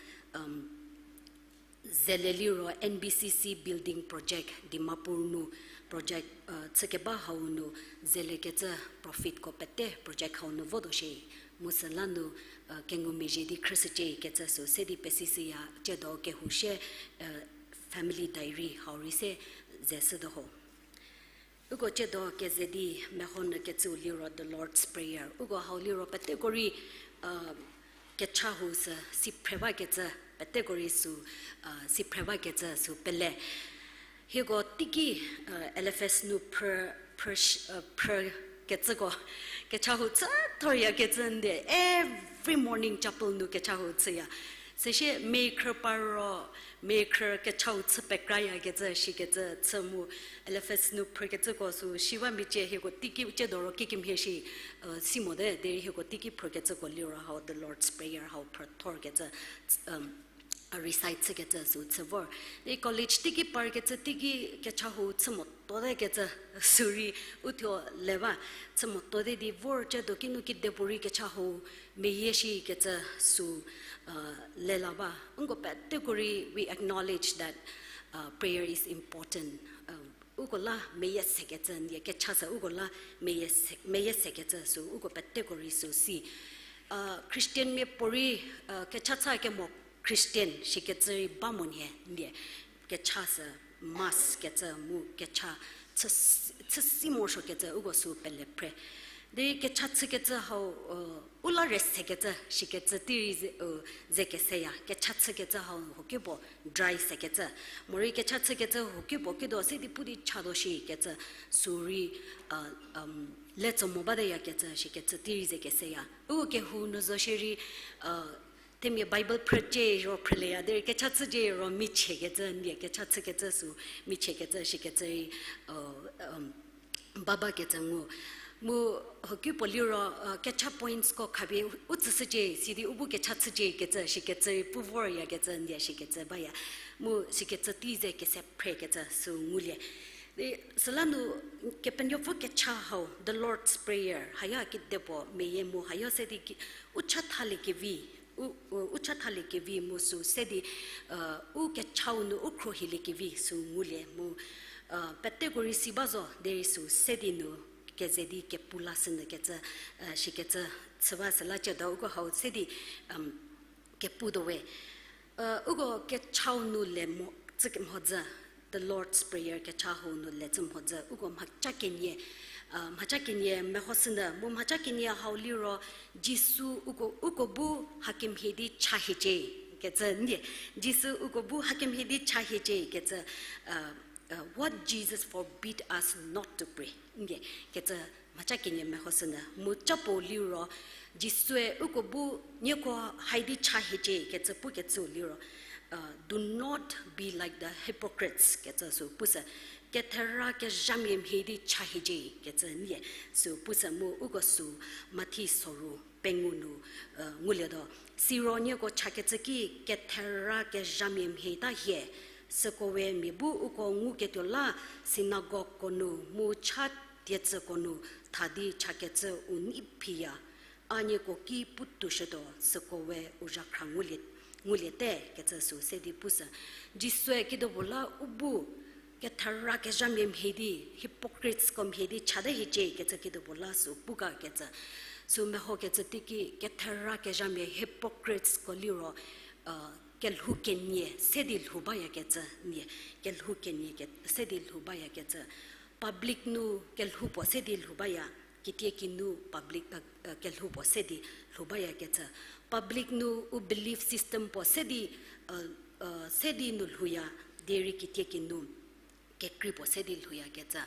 Zele liro N B C C building project Dimapur nu project, chükeba hau nu zelekecü profitko pete project hau nu votuo shie. Mu süla nu kengumezhie di khrüshücie kecü sü se di pesishüya, tsiedo kehou shie, family diary hau rei se ze shütuo ho. Uko tsiedo keze di meho nyü kecüu liro the Lord's Prayer. Uko hau liro peteko rei kecha hou sü si phre bakecü, peteko rei sü si phre bakecü sü pele. Hieko teiki L F S nu phrü, phrü, phrü kecüko, kecha hou chü thoryakecü nde, every morning chapel nu kecha hou chüya. Süsie mekhrü paro, mekhrü kecha hou chü pekrayakecü shikecü chü mu, L F S nu phrükecüko sü shiwa michie hieko teiki tsiedo ro kikemhie shi si mote, derei hieko teiki phrükecüko liro hau the Lord's Prayer hau phrü thorkecü, recite chükecü sü chü vor. Di college teiki parkecü teiki kecha hou chü mototekecü sü rei uthuo le ba, chü motote di vor tsiedo kinu kidepuorei kecha hou meyie shikecü sü le la ba. Uko peteko rei we acknowledge that prayer is important. Uko la meyie sekecü nde, kecha sü uko la meyie se, meyie sekecü sü uko peteko rei sü si. Christian mia puorei kecha chü kemo Christian shikecü rei ba mo nhie nde, kecha sü mass kecü mu kecha chü, chü si morosuokecü uko sü pele phre. Derei kecha chükecü hau u la rest sekecü shikecü tei rei ze, ze keseya, kecha chükecü hau hokipuo dry sekecü. Morei kecha chükecü hokipuo kituo se di pu di chatuo shikecü sü rei le tso mo bateyakecü shikecü tei rei ze keseya. Uko kehou nu zo shierei themia Bible phrücie ro phrüleya, derei kecha chücie ro michiekecü nde, kecha chükecü sü michiekecü shikecü rei ba bakecü ngu. Mu hokipuo liro kecha pointsko khapie u tsüshücie sidi u bu kecha chücie kecü shikecü rei pu voryakecü nde shikecü baya. Mu shikecü tei ze kese phrekecü sü ngulie. Di süla nu Kepenuopfü kecha hau, the Lord's Prayer, haya kidepuo meyie mu haya se di u chathaliekevi, u, u chathaliekevi mu sü se di u kechau nu u khruohiliekevi sü ngulie mu peteko rei si ba zo derei sü se di nu keze di kepu lashünyükecü shikecü chü ba süla tsiedo uko hau se di keputuo we. Uko kechau nu le mo, tsükemhodzü, the Lord's Prayer kecha hau nu le tsü mhodzü, uko mhaca kenie, mhaca kenie mehoshünyü mu mhaca kenie hau liro Jisu uko, uko bu hakemhie di cha hiecie kecü nde, Jisu uko bu hakemhie di cha hiecie kecü, what Jesus forbid us not to pray nde, kecü mhaca kenie mehoshünyü mu capo liro Jisue uko bu nieko hai di cha hiecie kecü pukecü liro do not be like the hypocrites kecü sü pushü, kethera kezhamia mhie di cha hiecie kecü nde sü pushü mu uko sü Mathi soru pengou nu ngulietuo. Siro nieko chakecü ki kethera kezhamia mhie ta hie, süko we mia bu uko nguketuo la sinagogko nu mu cha tiecüko nu tha di chakecü u nei phiya. A nieko ki putuoshütuo, süko we u zhakhra ngulie, nguliete kecü sü se di pushü. Jisue kidopuo la u bu kethera kezhamia mhie di, hypocritesko mhie di chate hiecie kecü kidopuo la sü pu ga kecü. Sü mehokecü teiki kethera kezhamia hypocritesko liro kelhou kenie se di lhou bayakecü nie, kelhou kenie ke, se di lhou bayakecü. Public nu kelhou puo se di lhou baya, kitiekinu public, kelhou puo se di lhou bayakecü. Public nu u belief system puo se di, se di nu lhouya, derei kitiekinu kekrei puo se di lhouyakecü.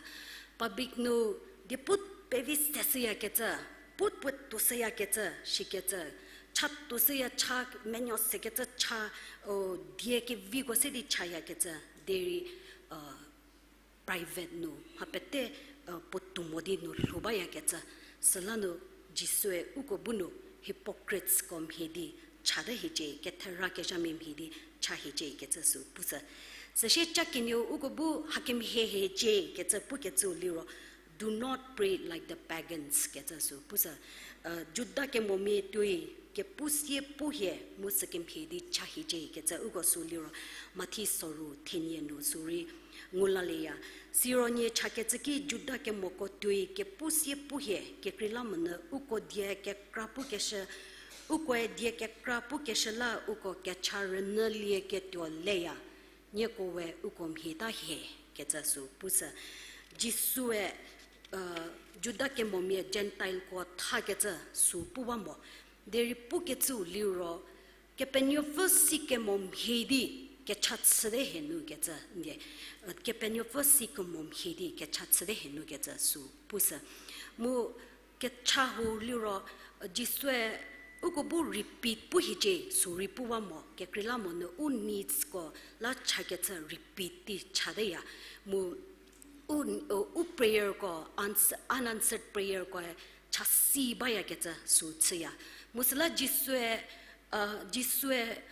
Public nu diepu pevi seshüyakecü, pu puotou shüyakecü shikecü, cha toushüya, cha menuo sekecü, cha die keviko se di chayakecü, derei private nu mha pete puotou mo di nu lhou bayakecü. Süla nu Jisue uko bu nu hypocritesko mhie di chate hiecie, kethera kezhamia mhie di cha hiecie kecü sü pushü. Süsie ca kenieu uko bu hakemhie hiecie kecü pukecü liro Do not pray like the pagans, kecü sü pushü. Juda kemomia tuoi, kepu sie pu hie, mu sükemhie di cha hiecie, kecü uko sü liro, Mathi soru thenie nu sü rei ngu lalieya. Siro nie chakecü ki Juda kemoko tuoi, kepu sie pu hie, kekreilamonyü uko die kekra pukeshü, ukoe die kekra pukeshü la uko kecha rünyülieketuo leya. Nieko we uko mhie ta hie, kecü sü pushü. Jisue, Juda kemomia Gentileko thakecü sü pu ba mo. Derei pukecüu liro, Kepenuopfü si kemo mhie di kecha chüte hie nu kecü, ndie, Kepenuopfü si kemo mhie di kecha chüte hie nu kecü sü pushü. Mu kecha hau liro, Jisue uko bu repeat pu hiecie sü rei pu ba mo, kekreilamonyü u needsko la chakecü repeat di chateya. Mu u, u prayerko, ans-, unanswered prayerkoe chasi bayakecü sü chüya. Mu süla Jisue, Jisue,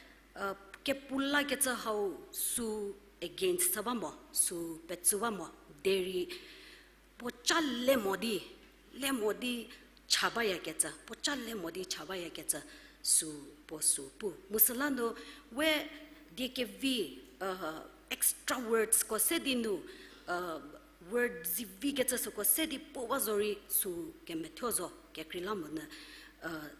kepu lakecü hau sü against sa ba mo, sü petsü ba mo, derei puo ca le mo di, le mo di cha bayakecü, puo ca le mo di cha bayakecü sü, puo sü pu. Mu süla nu we die kevi, extra wordsko se di nu, word zivikecü süko se di pu ba zo rei sü kemethuo zo, kekreilamonyü,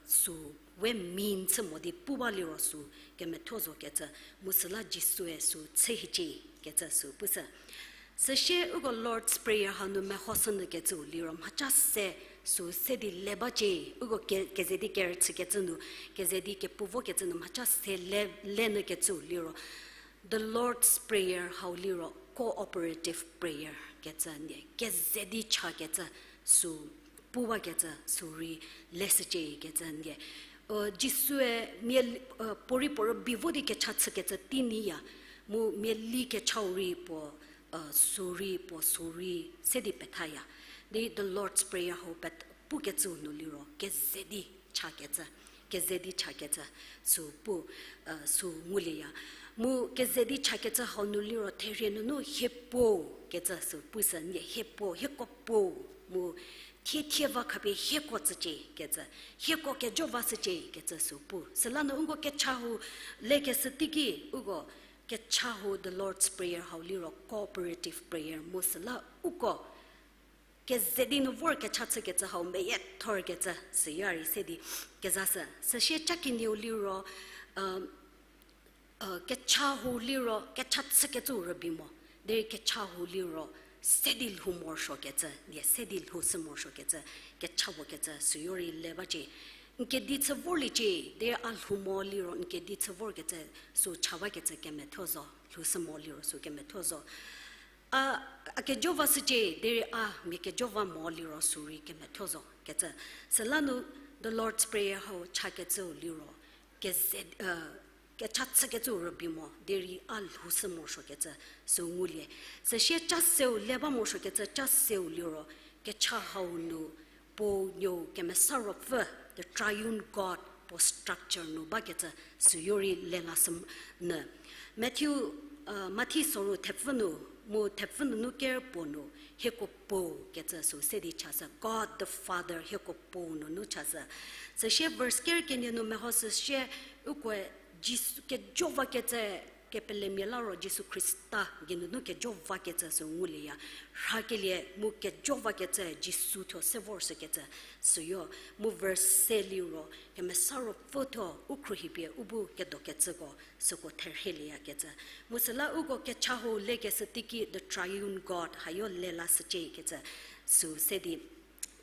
sü we mean chü mo di pu ba liro sü kemethuo zo kecü, mu süla Jisue sü chü hiecie kecü sü pushü. Süsie uko Lord's Prayer hau nu mehoshünyü kecüu liro mhaca se sü se di le bacie, uko ke-, keze di kerüchü kecü nu, keze di kepu vo kecü nu mhaca se le, lenyü kecüu liro, the Lord's Prayer hau liro cooperative prayer kecü ndie, keze di chakecü sü pu bakecü sü rei leshücie kecü ndie. Jisue mia, puorei puo rübei vo di kecha chükecü tei nyiya, mu mia li kechau rei puo, sü rei puo sü rei se di pethaya. Di the Lord's Prayer hau pet-, pukecüu nu liro keze di chakecü, keze di chakecü sü pu, sü ngulieya. Mu keze di chakecü hau nu liro therie nunu hie Puo kecü sü pushü, nie hie Puo, hieko Puo, mu thie thie va khapie hieko tsücie kecü, hieko kejo vashücie kecü sü pu. Süla nu uko kecha hau lekeshü teiki uko kecha hau the Lord's Prayer hau liro cooperative prayer mu süla uko keze di nu vor kecha chükecü hau meyiethorkecü süyo rei se di kezashü. Süsie ca kenieu liro, kecha hau liro kecha chükecüu rübei mo, derei kecha hau liro se di lhou morosuokecü, die se di lhoushü morosuokecü, kecha puo kecü süyo rei le bacie. N kedi chü vorliecie, derei a lhou mo liro n kedi chü vorkecü, sü cha bakecü kemethuo zo, lhoushü mo liro sü kemethuo zo. A, a kejo vashücie, derei a mia kejo va mo liro sü rei kemethuo zo kecü. Süla nu the Lord's Prayer hau chakecüu liro, keze, kecha chükecüu rübei mo, derei a lhoushü morosuokecü sü ngulie. Süsie ca seu le ba morosuokecü ca seu liro, kecha hau nu Puo, Nuou, Kemesa Ruopfü, the triune God, puo structure nu bakecü süyo rei le lashü nyü. Matthew, Mathi soru thepfü nu, mu thepfü nunu ker puo nu, hieko Puo kecü sü se di chashü, God the Father, hieko Puo nunu chashü. Süsie verse ker kenie nu mehoshü sie, ukoe Jisu kejo vakecü, kepelemia la ro Jisu Khrista geinunu kejo vakecü sü ngulieya. Rhakelie mu kejo vakecü Jisu thuo se vorshükecü süyo. Mu verse se liro Kemesa Ruopfü thuo u khruohipie u bu kedokecüko süko therheilieyakecü. Mu süla uko kecha hau lekeshü teiki the triune God hayo le lashücie kecü sü se di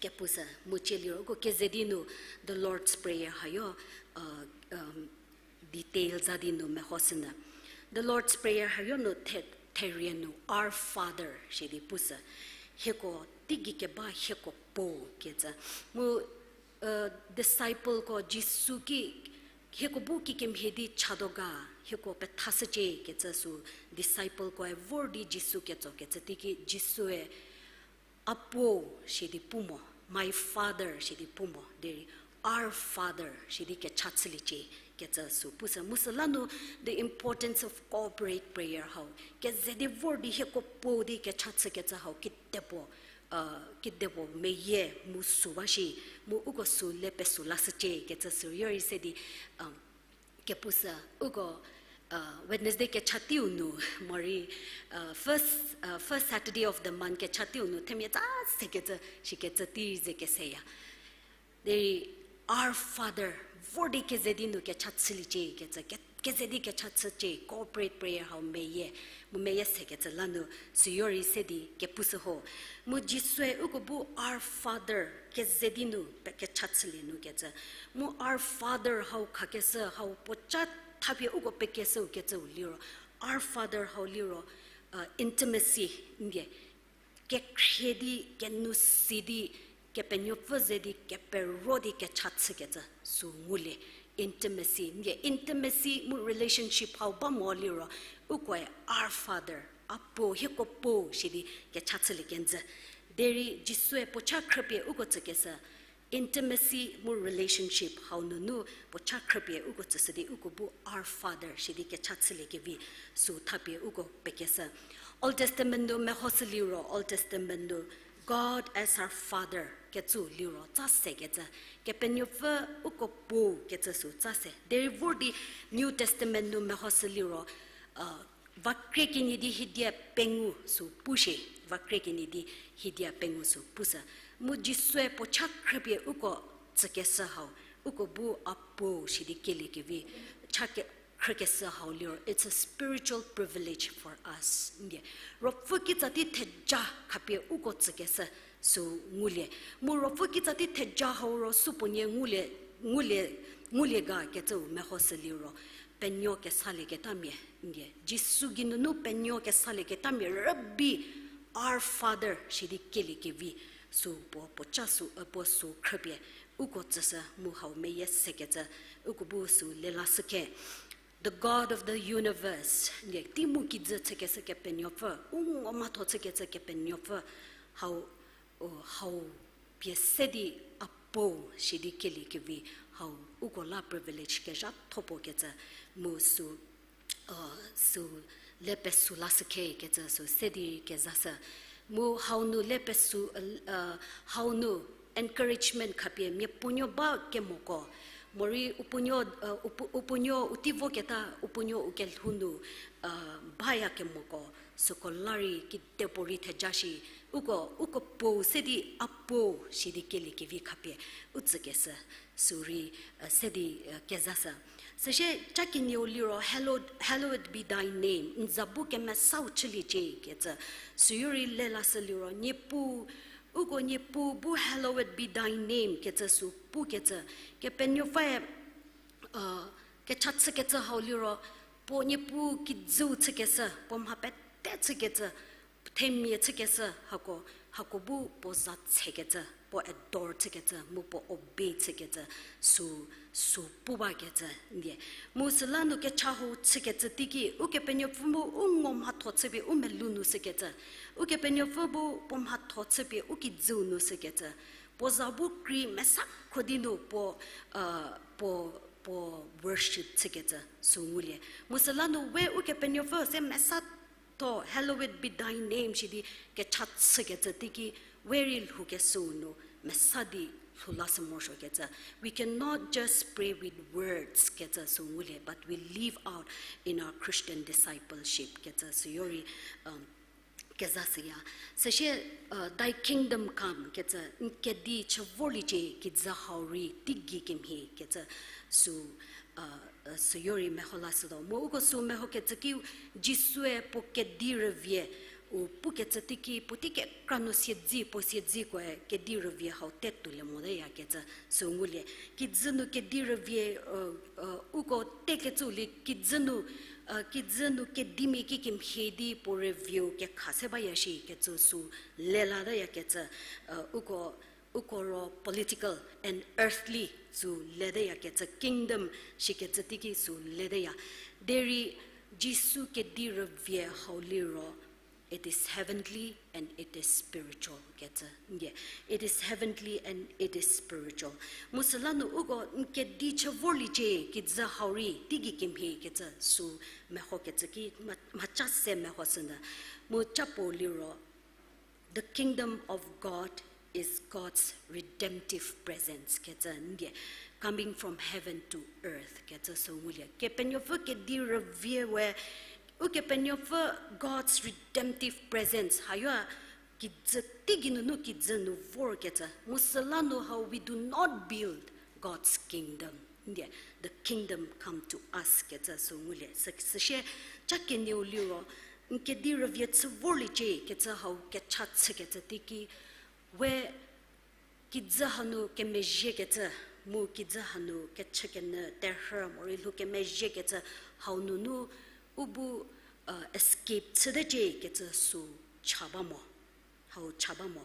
kepushü. Mu tsie liro uko keze di nu the Lord's Prayer hayo, detail za di nu mehoshünyü. The Lord's Prayer hayo nu the-, therie nu Our Father shi di pushü. Hieko teigei keba hieko Puo kecü. Mu discipleko Jisu ki hieko bu kikemhie di chatuo ga, hieko pethashücie kecü sü disciplekoe vor di Jisu ketsokecü teiki Jisue A Puo shi di pu mo, My Father shi di pu mo, derei Our Father shi di kecha chüliecie kecü sü pushü. Mu süla nu the importance of corporate prayer hau, keze di vor di hieko Puo di kecha chükecü hau kitepuo Kidepuo meyie mu sü ba shi, mu uko sü le pesü lashücie kecü sü yorei se di, um, kepushü, uko, uh, Wednesday kecha teiu nu, morei, uh, first, uh, first Saturday of the month kecha teiu nu themia tsa sekecü, shikecü tei ze keseya. Derei Our Father, vor di keze di nu kecha chüliecie kecü, ke-, keze di kecha chücie, corporate prayer hau meyie, mu meyie sekecü la nu, sü yorei se di kepushü ho. Mu Jisue uko bu Our Father keze di nu pe kecha chülie nu kecü. Mu Our Father hau khakeshü hau puoca thapie uko pekeshüu kecüu liro, Our Father hau liro, uh, intimacy, ndie, kekhrie di, kenou si di, Kepenuopfü ze di, kepero di kecha chükecü sü ngulie, intimacy. Ndie intimacy mu relationship hau ba mo liro, ukoe Our Father, Apuo, hieko Puo shi di kecha chülie kenjü. Derei Jisue puocha khrüpie uko tsükeshü, intimacy mu relationship hau nunu puocha khrüpie uko tsüshü di uko bu Our Father shi di kecha chülie kevi sü thapie uko pekeshü. Old Testament nu mehoshü liro, Old Testament nu God as our Father kecü liro tsa sekecü, Kepenuopfü uko Puo kecü sü tsa se. Derei vor di New Testament nu mehoshü liro, uh, va krie kenie di hiedia pengou sü pu shie, va krie kenie di hiedia pengou sü pushü. Mu Jisue puocha khrüpie uko tsükeshü hau, uko bu Apuo shi di kelie kevi, cha ke-, khrükeshü hau liro, it's a spiritual privilege for us. Ndie, Ruopfü kitsa tei theja khapie uko tsükeshü sü ngulie. Mu Ruopfü kitsa tei theja hau ro supuonie ngulie, ngulie, ngulie ga kecüu mehoshü liro, penuo kesalieketamia, ndie, Jisu geinunu penuo kesalieketamia rübei Our Father shi di kelie kevi sü puo, puoca sü, uh, puo sü khrüpie uko tsüshü mu hau meyie sekecü, uko bu sü lelashü khe. The God of the universe, ndie, tei mu kijü chükeshü Kepenuopfü, u ngo mhatho chükecü Kepenuopfü, hau, o, hau pie se di Apuo shi di kelie kevi, hau uko la privilege kezhatho puo kecü, mu sü, uh, sü le pesü lashü khe kecü sü se di kezashü. Mu hau nu le pesü, uh, hau nu encouragement khapie miapuonuo ba kemoko, morei u puonuo, uh, u puo-, u puonuo u tei voketa, u puonuo u kelhou nu, uh, baya kemoko, süko la rei kidepuorei theja shi, uko, uko Puo se di Apuo shi di kelie kevi khapie u tsükeshü, sü rei, uh, se di, uh, kezashü. Süsie cha kenieu liro, Hallowed, hallowed be thy name, n za bu kemesau chüliecie kecü, sü yorei lelashü liro, Niepuu, uko Niepuu bu hallowed be thy name kecü sü pukecü, Kepenuopfüe, uh, kecha chükecü hau liro, puo Niepuu kijüu chükeshü, puo mha pete chükecü, themia chükeshü hako, hako bu puo za tsekecü, puo adore chükecü, mu puo obey chükecü, sü, sü pu bakecü ndie. Mu süla nu kecha hau chükecü teiki, Ukepenuopfü bu u ngo mhatho chüpie u melou nu shükecü. Ukepenuopfü bu puo mhatho chüpie u kijüu nu shükecü. Puo za bu krei mesa kho di nu puo, uh, puo, puo worship chükecü sü ngulie. Mu süla nu we Ukepenuopfü se mesa tho, hallowed be thy name shi di kecha chükecü teiki, we rei lhoukeshüu nu mesa di lhou lashü morosuokecü. We cannot just pray with words kecü sü ngulie, but we live out in our Christian discipleship kecü sü yorei, um, kezashüya. Süsie, uh, thy kingdom come kecü, n kedi chü vorliecie kijü hau rei teigei kemhie kecü sü, uh, uh, sü yorei meho lashütuo. Mu uko sü mehokecü ki Jisue puo kedi rüvie u pukecü teiki, puotei kekra nu siedzi, puo siedzikoe kedi rüvie hau te toulie motayakecü sü ngulie. Kijü nu kedi rüvie, uh, uh, uko tekecüu lie kijü nu, uh, kijü nu kedimia kikemhie di puo rüvieu kekha se baya shikecü sü lelatayakecü, uh, uko, uko ro political and earthly sü letayakecü, kingdom shikecü teiki sü leteya. Derei Jisu kedi rüvie hau liro, it is heavenly and it is spiritual kecü ndie. It is heavenly and it is spiritual. Mu süla nu uko n kedi chü vorliecie kijü hau rei teigei kemhie kecü sü mehokecü ki mha-, mhaca se mehoshünyü. Mu capuo liro, The kingdom of God is God's redemptive presence kecü ndie, coming from heaven to earth kecü sü ngulie. Kepenuopfü kedi rüvie we, Ukepenuopfü God's redemptive presence, hayo a kijü teigei nunu kijü nu vorkecü. Mu süla nu hau we do not build God's kingdom. Ndie, the kingdom come to us kecü sü ngulie. Sü, süsie, cha kenieu liro, n kedi rüvie chü vorliecie kecü hau kecha chükecü teiki, we kijü hanu kemezhiekecü, mu kijü hanu kechükenyü terhü morei lhou kemezhiekecü hau nunu u bu, uh, escape chütecie kecü sü cha ba mo. Hau cha ba mo.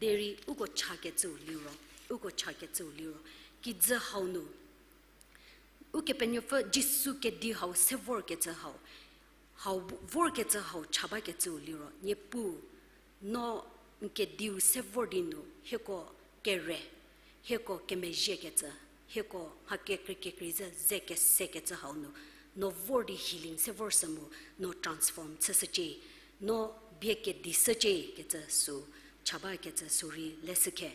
Derei uko chakecüu liro, uko chakecüu liro, kijü hau nu Ukepenuopfü Jisu kedi hau se vorkecü hau, hau bu-, vorkecü hau cha bakecüu liro, Niepuu, no n kediu se vor di nu, hieko kere, hieko kemezhiekecü, hieko mha kekrei kekrei ze, ze kesekecü hau nu, no vor di healing se vor sü mu, no transform chüshücie, no bie kedi shücie kecü sü cha bakecü sü rei leshükhe.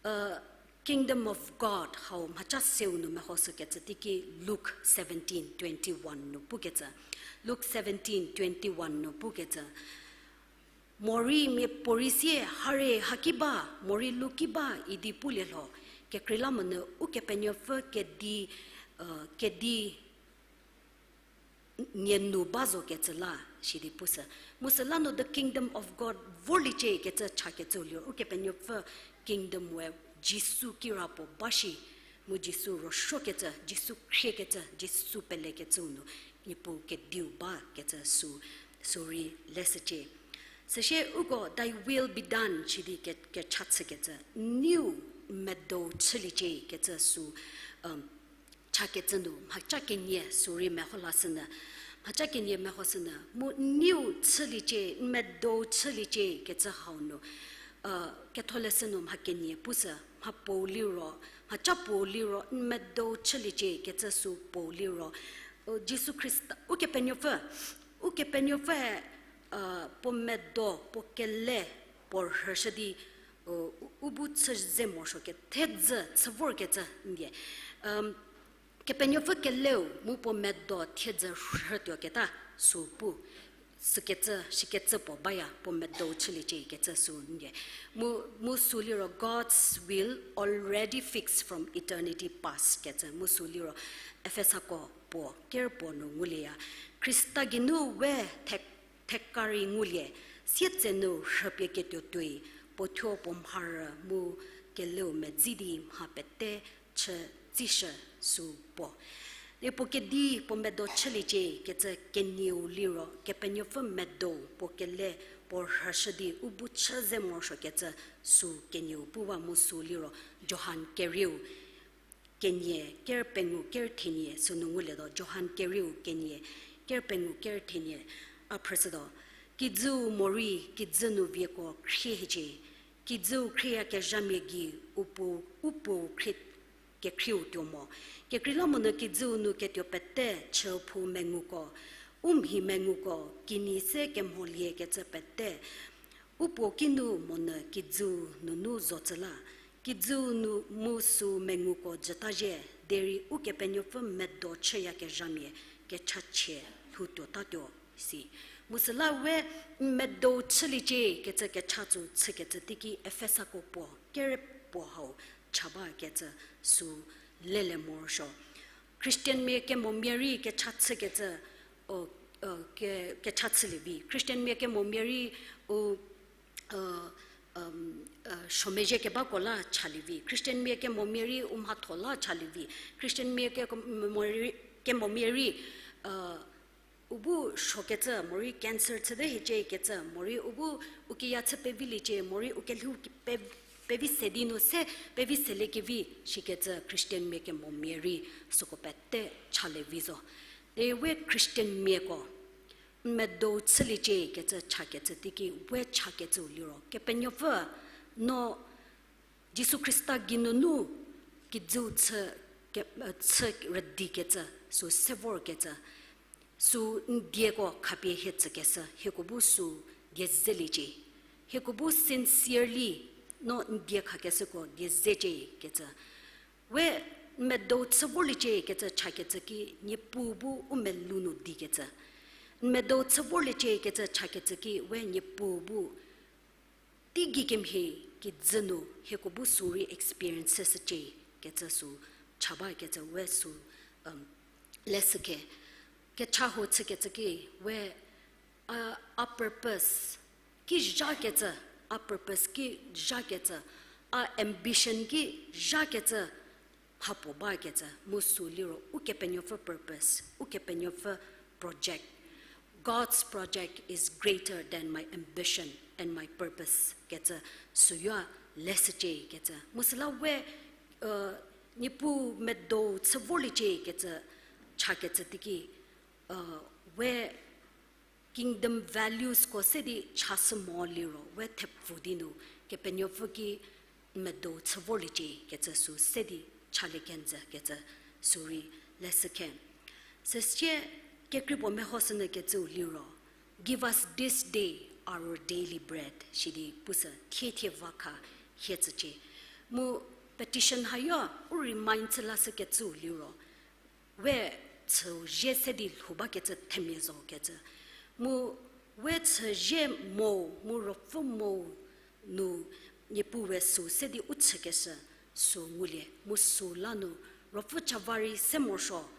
Uh, Kingdom of God hau mhaca seu nu mehoshükecü teiki Luke seventeen twenty-one nu pukecü. Luke seventeen twenty-one nu pukecü. Morei miapuorei sie, hare haki ba, morei luki ba idi pulie lho, kekreilamonyü Ukepenuopfü kedi, uh, kedi n-, nie nu ba zokecü la, sidi pushü. Mu süla nu the kingdom of God vorliecie kecü chakecüu liro, Ukepenuopfü kingdom we Jisu kirapuo ba shi, mu Jisu ruosuokecü, Jisu khriekecü, Jisu pelekecüu nu, Niepuu kediu bakecü sü, sü rei leshücie. Süsie uko thy will be done sidi ke-, kecha chükecü, n niu n medou chüliecie kecü sü, um, chakecü nu mhaca kenie sü rei meho lashünyü, mhaca kenie mehoshünyü, mu n niu chüliecie, n medou chüliecie kecü hau nu, uh, ketholeshü nu mha kenie pushü, mha puou liro, mhaca puou liro, n medou chüliecie kecü sü puou liro, uh, Jisu Khrista, Ukepenuopfü, Ukepenuopfüe, uh, puo medo, puo kele, puo rhüshü di, uh, u, u bu chü ze morosuo ke, thedzü chü vorkecü ndie. Um, Kepenuopfü keleu mu puo medo thiedzü rhütuoketa sü pu. Sükecü, shikecü puo baya, puo medou chüliecie kecü sü ndie. Mu, mu sü liro God's will already fixed from eternity past kecü. Mu sü liro Efesako puo, ker puo nu ngulieya. Khrista geinu we the-, theka rei ngulie, sietsenu rhüpie ketuo tuoi, puo thuo puo mharü mu keleu medzi di mha pete chü tsishü sü puo. Di puo kedi puo medo chüliecie kecü kenieu liro, Kepenuopfü medo puo kele puo rhüshü di u bu chü ze morosuo kecü sü kenieu pu ba mu sü liro, Johan kerieu kenie, ker pengou ker thenie sünu ngulietuo, Johan kerieu kenie, ker pengou ker thenie, a phrüshütuo. Kijüu morei, kijü nu vieko khrie hiecie. Kijüu khrieyakezhamia gei u puo, u puou khrie kekhrieu tuo mo. Kekreilamonyü kijüu nu ketuo pete chüphou menguko, u mhi menguko, kinyi se kemholie kecü pete u puo kinu monyü kijüu nunu zocü la, kijüu nu mu sü menguko jüta zhie, derei Ukepenuopfü medo chüyakezhamia kechachie lhou tuotatuo si. Mu süla we n medo chüliecie kecü kecha tsü chükecü teiki Efesako puo, ker puo hau cha bakecü sü lele morosuo. Christianmia kemomia rei kecha chükecü, o, o, ke, kecha chülie vi. Christianmia kemomia rei u, u, um, u, suomezhie kebako la chalie vi. Christianmia kemomia rei u mhatho la chalie vi. Christianmia ke, kemomia rei, kemomia rei, u, u bu suokecü, morei cancer chüte hiecie kecü, morei u bu u kiya chü peviliecie, morei u kelhou ki-, pe-, pevi se di nu se pevi seliekevi shikecü Christianmia kemomia rei süko pete chalie vi zo. Derei we Christianmiako n medo chüliecie kecü chakecü teiki we chakecüu liro, Kepenuopfü, no Jisu Khrista geinunu kijüu chü ke-, chü rüdikecü, sü se vorkecü, sü n dieko khapie hie tsükeshü, hieko bu sü die zeliecie. hieko bu sincerely no n die khakeshüko die zecie kecü. We n medou chü vorliecie kecü chakecü ki, Niepuu bu u melou nu di kecü. N medou chü vorliecie kecü chakecü ki, we Niepuu bu teigei kemhie kijü nu hieko bu sü rei experience shücie kecü sü cha ba kecü we sü, um, leshükhe. Kecha hou chükecü ki, we a, a purpose ki zhakecü, a purpose ki zhakecü, a ambition ki zhakecü, mhapuo bakecü, mu sü liro Ukepenuopfü purpose, Ukepenuopfü project. God's project is greater than my ambition and my purpose kecü süyo leshücie kecü. Mu süla we, uh, Niepuu medou chü vorliecie kecü chakecü teiki, uh, we kingdom valuesko se di chashü mo liro, we thepfu di nu Kepenuopfü ki medou chü vorliecie kecü sü se di chalie kenjü kecü sü rei leshükhe. Süsie kekreipuo mehoshünyü kecüu liro, Give us this day our daily bread, sidi pusü thiethie va kha hie tsücie. Mu petition hayo u remind chü lashükecüu liro, we chüu zie se di lhou bakecü themia zo kecü. Mu we chü zie mo, mu Ruopfü mo nu Niepuue sü se di u chükeshü sü ngulie, mu sü la nu Ruopfü ca va rei se morosuo,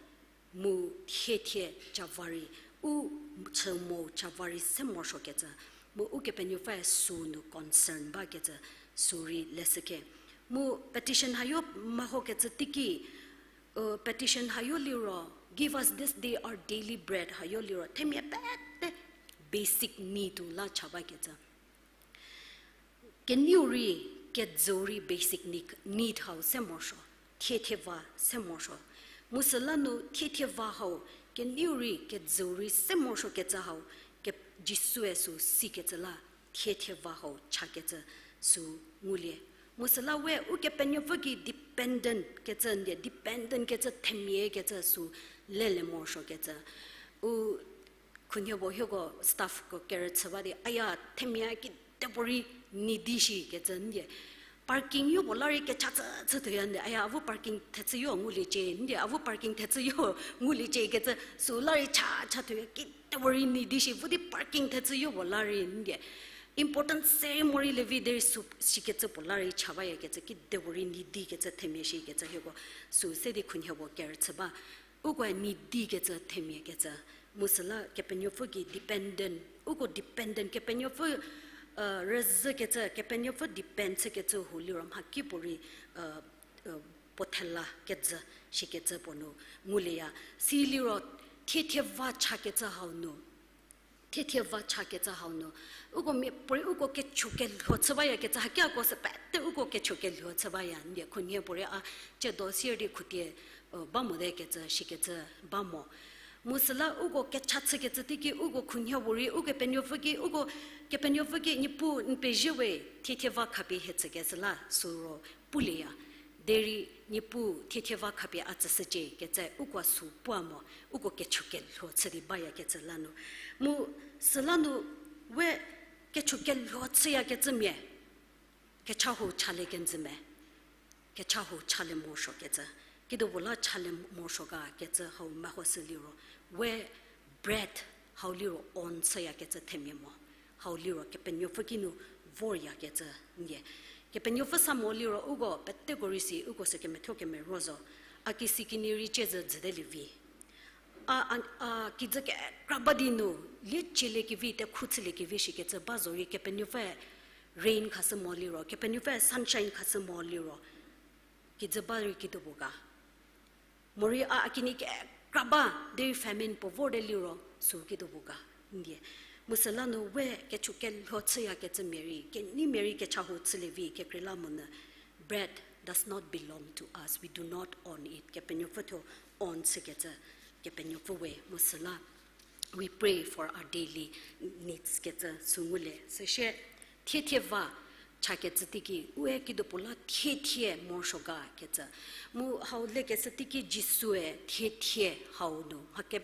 mu thiethie ca va rei, u chü mo ca va rei se morosuokecü, mu Ukepenuopfüe sü nu concern bakecü sü rei leshükhe. Mu petition hayo mehokecü teiki, uh, petition hayo liro, Give us this day our daily bread hayo liro, themia pete basic need-u la cha bakecü. Keneiu rei, kejüu rei basic need, need hau se morosuo, thiethie va se morosuo. Mu süla nu thiethie va hau, keneiu rei, kejüu rei se morosuokecü hau, ke, Jisue sü sikecü la, thiethie va hau chakecü sü ngulie. Mu süla we Ukepenuopfü gei dependent kecü ndie, dependent kecü themia kecü sü lele morosuokecü. U khunhie puo hieko staffko kerüchü ba di, aya, themia kidepuorei needy shi kecü ndie. Parking yo puo la rei kecha chü chütuoya ndie, aya, avu parking thechü yo nguliecie ndie, avu parking thechü yo nguliecie kecü sü la rei cha chatuoya kidepuorei needy shi, vo di parking thechü yo puo la rei ndie. Important ceremony le vi derei sü sikecü puo la rei cha bayakecü kidepuorei needy kecü themia shikecü hieko sü se di khunhie puo kerüchü ba. Ukoe needy kecü themia kecü. Mu süla Kepenuopfü gei dependent, uko dependent, Kepenuopfü, uh, rüzhükecü, Kepenuopfü depend chükecü hau liro mhakipuorei, uh, uh, puo thela kejü shikecü puo nu ngulieya. Si liro thiethie va chakecü hau nu, thiethie va chakecü hau nu, uko miapuorei uko kecho kelho chü bayakecü, hakiako sü pete uko kecho kelho chü baya ndie, khunhie puorei a ciedo sier di khutie, uh, ba mote kecü shikecü ba mo. Mu süla uko kecha chükecü teiki uko khunhie puorei Ukepenuopfü ki, uko Kepenuopfü ki Niepuu n pezie we, thiethie va khapie hie tsükecü la sü ro pulieya. Derei Niepuu thiethie va khapie a tsüshücie kecü uko sü pua mo, uko kecho kelho chü di bayakecü la nu. Mu süla nu we kecho kelho chüyakecümia, kecha hau chalie kenjü me, kecha hau chalie morosuokecü, kidepuo la chalie morosuo ga kecü hau mehoshü liro, we bread hau liro on chüyakecü themia mo, hau liro Kepenuopfü ki nu voryakecü ndie. Kepenuopfü sa mo liro uko peteko rei si uko sü kemethuo kemero zo, a kisi kini rei ciezü jüte lievi. A, a, a kijü kekra ba di nu, lie cieliekevi, tekhu chüliekevi shikecü ba zorei Kepenuopfüe rain khashü mo liro, Kepenuopfüe sunshine khashü mo liro, kijü ba rei kidepuo ga. Morei a, a kini kekra ba derei famine puo vorte liro sü kidepuo ga ndie. Mu süla nu we kecho kelho chüyakecümia rei, keneimia rei kecha hau chülievi kekreilamonyü, bread does not belong to us. We do not own it. Kepenuopfü thuo own chükecü, Kepenuopfü we, mu süla we pray for our daily needs kecü sü ngulie. Süsie thiethie va chakecü teiki, ue kidepuo la thiethie morosuo ga kecü. Mu hau lekeshü teiki Jisue thiethie hau nu, mhake,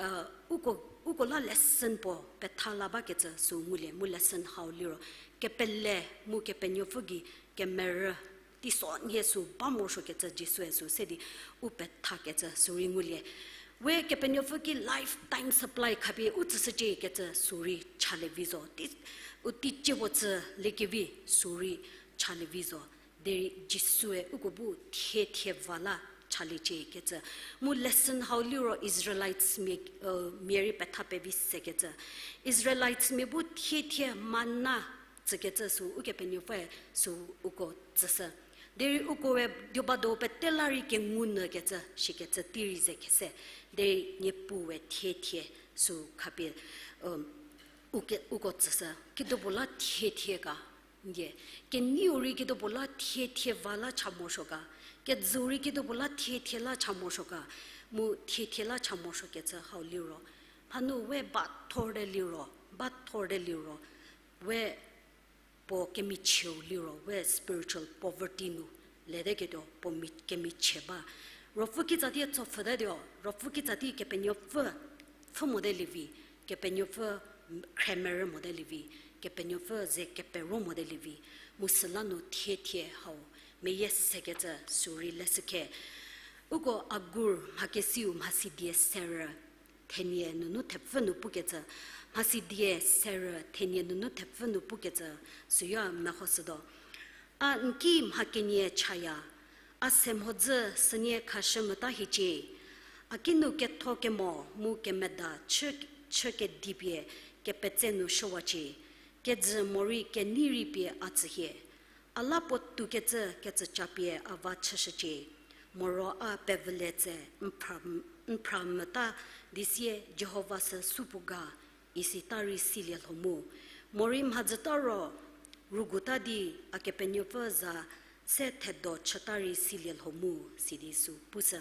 uh, uko, uko la lesson puo petha la bakecü sü ngulie, mu lesson hau liro, kepele mu Kepenuopfü gei kemerü, teisonhie sü ba morosuokecü Jisue sü se di u pethakecü sü rei ngulie. We Kepenuopfü ki lifetime supply khapie u tsüshücie kecü sü rei chalie vi zo. Tei, u teicie puo tsü liekevi sü rei chalie vi zo. Derei Jisue uko bu thie thie va la chaliecie kecü. Mu lesson hau liro Israelites mia, mia rei petha pevi sekecü. Israelites mia bu thie thie manna tsükecü sü Ukepenuopfüe sü uko tsüshü. Derei ukoe diobado pete la rei kengu nyükecü shikecü tei rei ze kese. Derei Niepuu we thie thie sü khapie, uko tsüshü. Kedipuo la thie thie ga, ndie. Kenieu rei kedipuo la thie thie va la cha morosuo ga. Kejüu rei kedipuo la thie thie la cha morosuo ga. Mu thie thie la cha morosuokecü hau liro, mhanu we ba thor te liro, ba thor te liro, we puo kemichieu liro, we spiritual poverty nu leteketuo puo mi, kemichie ba. Ruopfü kitsa di tsopfhütetuo, Ruopfü kitsa di Kepenuopfü pfhü mote lievi, Kepenuopfü khremerü mote lievi, Kepenuopfü ze kepero mote lievi, mu süla nu thie thie hau meyie sekecü sü rei leshükhe. Uko Agur mhakesiu mhasidie serü thenie nunu thepfü nu pukecü, mhasidie serü thenie nunu thepfü nu pukecü, süyo mehoshütuo. A n ki mha kenie chaya, a se mhodzü sünie khashü mota hiecie. A kinu ketho kemo mu kemeda chü, chü kedipie kepetse nu shüwacie. Kejü morei kenei rei pie a tsü hie. A la puo toukecü kecüca pie a va chüshücie. Moro a pevüle tse n phra, n phra mota di sie Jihova sü supuo ga, isita rei silie lho mu. Morei mhadzüta ro, rüguta di a Kepenuopfü za se thedo chüta rei silie lho mu, sidi sü pushü.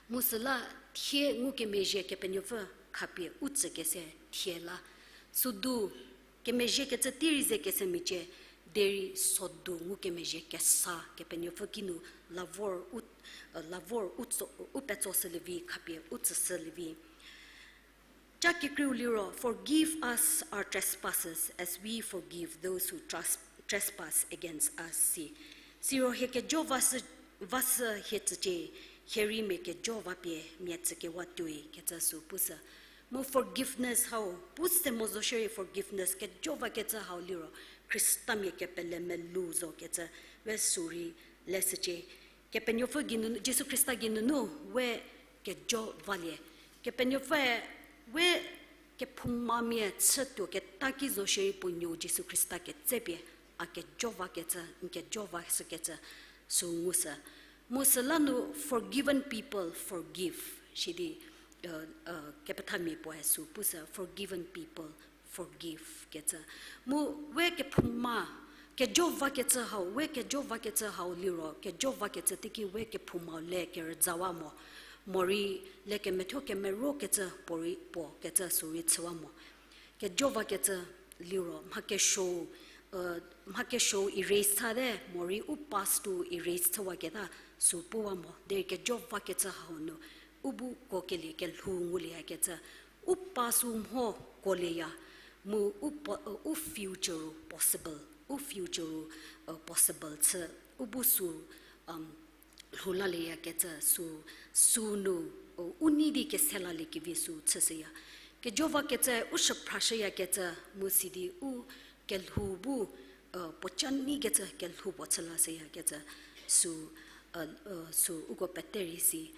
Mu süla thie ngukemezhie Kepenuopfü khapie u tsükese thie la. Sodu kemezhiekecü tei rei ze kese miecie, derei sodu ngukemezhie kesa Kepenuopfü kinu lavor u, lavor u tso, u petsoshülievi khapie u tsüshülievi. Ca kekreiu liro, Forgive us our trespasses as we forgive those who tras-, trespass against us, si. Siro hie kejo vashü, vashü hie tsücie, hie rei mia kejo vapie mia tsükewa tuoi, kecü sü pushü. Mu forgiveness hau, pu se mo zo shierei forgiveness, kejo vakecü hau liro, Khristamia kepele melou zo kecü, we sü rei leshücie. Kepenuopfü geinunu, Jisu Khrista geinunu, we kejo valie. Kepenuopfüe, we kephoumamia chütuo keta ki zo shierei puo nuou Jisu Khrista ketsepie, a kejo vakecü, n kejo vashükecü, sü ngushü. Mu süla nu forgiven people forgive, sidi, kepethamia puoe sü pushü, forgiven people forgive kecü. Mu we kephouma, kejo vakecü hau, we kejo vakecü hau liro, kejo vakecü teiki we kephoumau le kerüzawa mo. Morei le kemethuo kemerokecü puorei puo kecü sü rei chüwa mo. Kejo vakecü liro, mha kesuou, mha kesuou erase chüte, morei u past-u erase chüwaketa sü puwa mo. Derei kejo vakecü hau nu, u bu kuokelie kelhou ngulieyakecü, u past-u mho kuolieya, mu u po-, u future-u possible, u future-u possible chü, u bu sü lhou lalieyakecü sü, sünu, u nei di kese laliekevi sü chüshüya. Kejo vakecü u shüphrashüyakecü mu sidi u kelhou bu puoca neikecü kelhou puo chü lashüyakecü sü, sü uko pete rei si.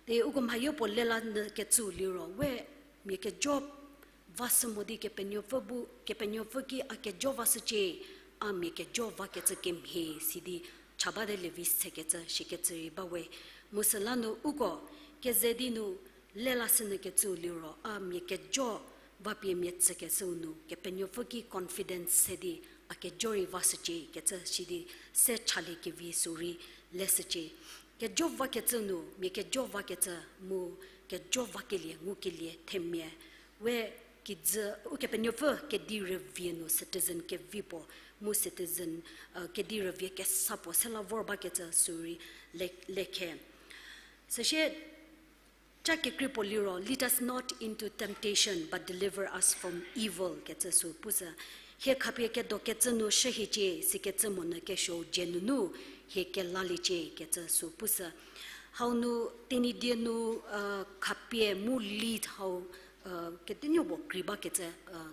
Di uko mhayo puo lela nyü kecü liro, we mia kejo vashü mo di Kepenuopfü bu, Kepenuopfü ki a kejo vashücie, a mia kejo vakecü kemhie sidi cha bate lievi sekecü shikecü rei ba we. Mu süla nu uko keze di nu lela shünyü kecü liro, a mia kejo vapie mia tsükeshüu nu Kepenuopfü ki confidence se di a kejo rei vashücie kecü sidi se chaliekevi sü rei leshücie. Kejo vakecü nu mia kejo vakecü mu kejo vakelie ngukelie themia, we kijü Ukepenuopfü kedi rüvie nu citizen kevi puo, mu citizen, kedi rüvie kesa puo se la vor bakecü sü rei le-, lekhe. Süsie, ca kekrei puo liro, Lead us not into temptation, but deliver us from evil, kecü sü pushü. Hie khapie kedokecü nu shü hiecie, sikecü monyü kesuou dzie nunu hie kelaliecie kecü sü pushü. Hau nu Tenyidie nu, khapie mu lead hau, ketenuo puo krei bakecü,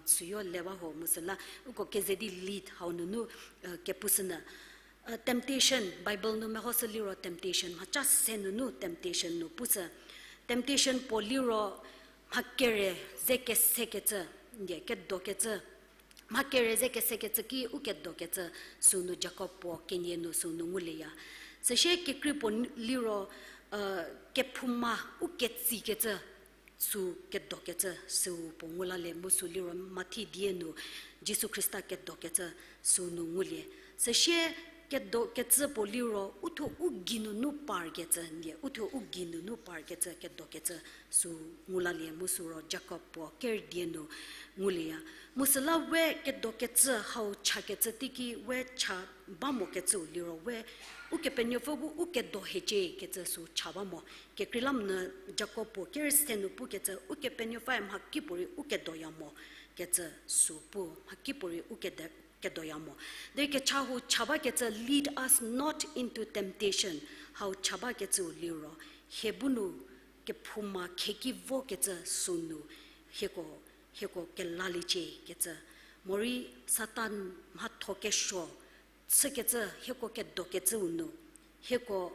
süyo le ba ho mu süla uko keze di lead hau nunu kepushünyü. Temptation, Bible nu mehoshü liro temptation, mhaca se nunu temptation nu pushü. Temptation puo liro mha kere ze kesekecü, ndie kedokecü. Mha kere ze kesekecü ki u kedokecü sünu Jakob puo kenie nu sünu ngulieya. Süsie kekrei puo liro, kephouma u ketsikecü sü kedokecü süu puo ngulalie mu sü liro Mathi die nu Jisu Khrista kedokecü sünu ngulie. Süsie kedokecü puo liro uthuo u gei nunu parkecü, ndie uthuo u gei nunu parkecü kedokecü sü ngulalie mu sü ro Jakob puo ker die nu ngulieya. Mu süla we kedokecü hau chakecü teiki we cha ba mokecüu liro we Ukepenuopfü bu u kedo hiecie kecü sü cha ba mo. Kekreilamonyü Jakob puo ker se nu pukecü Ukepenuopfüe mhakipuorei u kedoya mo kecü sü pu, mhakipuorei u kede- kedoya mo. Derei kecha hau cha bakecü, lead us not into temptation, hau cha bakecüu liro hie bu nu kephouma khieki vokecü sünu hieko, hieko kelaliecie kecü. Morei Satan mhatho kesuo chükecü hieko kedokecüu nu, hieko,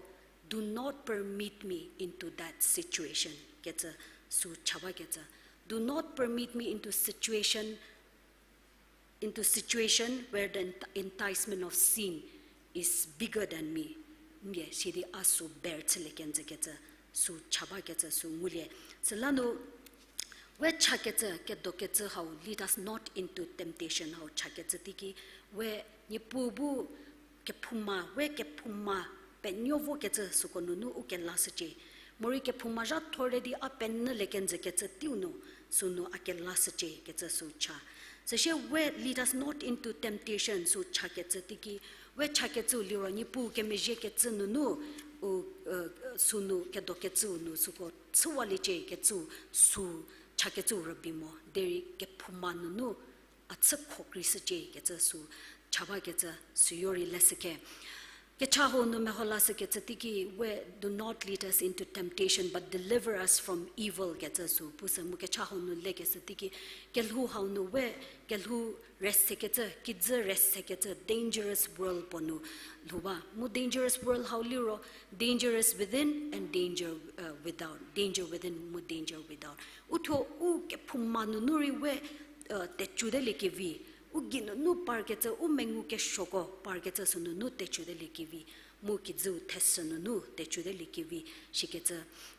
do not permit me into that situation kecü sü cha bakecü. Do not permit me into situation into situation where the ent- enticement of sin is bigger than me. Ndie sidi a sü bear chülie kenjükecü, sü cha bakecü sü ngulie. Süla nu we chakecü, kedokecü hau, lead us not into temptation hau chakecü teiki, we Niepuu bu kephouma, we kephouma penuo vokecü süko nunu u kelashücie. Morei kephouma zha thorte di a penyülie kenjükecü teiu nu, sünu a kelashücie kecü sü cha. Süsie we lead us not into temptation sü chakecü teiki, we chakecüu liro Niepuu kemezhiekecü nunu, u, sünu kedokecüu nu süko chüwaliecie kecüu sü chakecüu rübei mo, derei kephouma nunu a chükho kreishücie kecü sü cha bakecü süyo rei leshükhe. Kecha hau nu meho lashükecü teiki we do not lead us into temptation but deliver us from evil kecü sü pushü mu kecha hau nu lekeshü teiki kelhou hau nu we kelhou resekecü, kijü resekecü dangerous world puo nu lhou ba. Mu dangerous world hau liro dangerous within and danger, uh, without. Danger within mu danger without. Uthuo u kephouma nunu rei we, uh, tecu deliekevi, u gei nunu parkecü, u mengu kesuoko parkecü sünunu tecu deliekevi, mu kijüu thesü nunu tecu deliekevi, shikecü,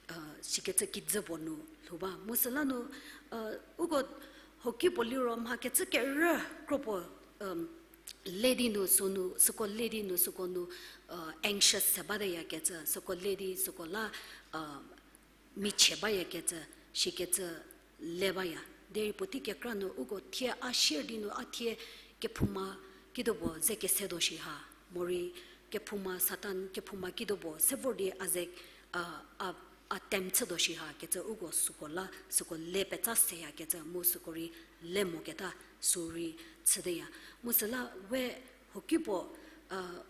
uh, shikecü kijü puo nu lhou ba. Mu süla nu, uh, uko hoki puo liro mha kecü kerü kro puo, um, le di nu sünu, süko le di nu süko nu, uh, anxious se bateyakecü, süko le di süko la, uh, michie bayakecü, shikecü le baya. Derei puotei kekra nu uko thie a sier di nu a thie kephouma kidopuo ze kesetuo shi ha. Morei kephouma Satan kephouma kidopuo se vor di a ze, a, a, a tempt chütuo shi ha kecü uko süko la, süko le petsa seyakecü mu süko rei le moketa sü rei chüteya. Mu süla we hoki puo, uh,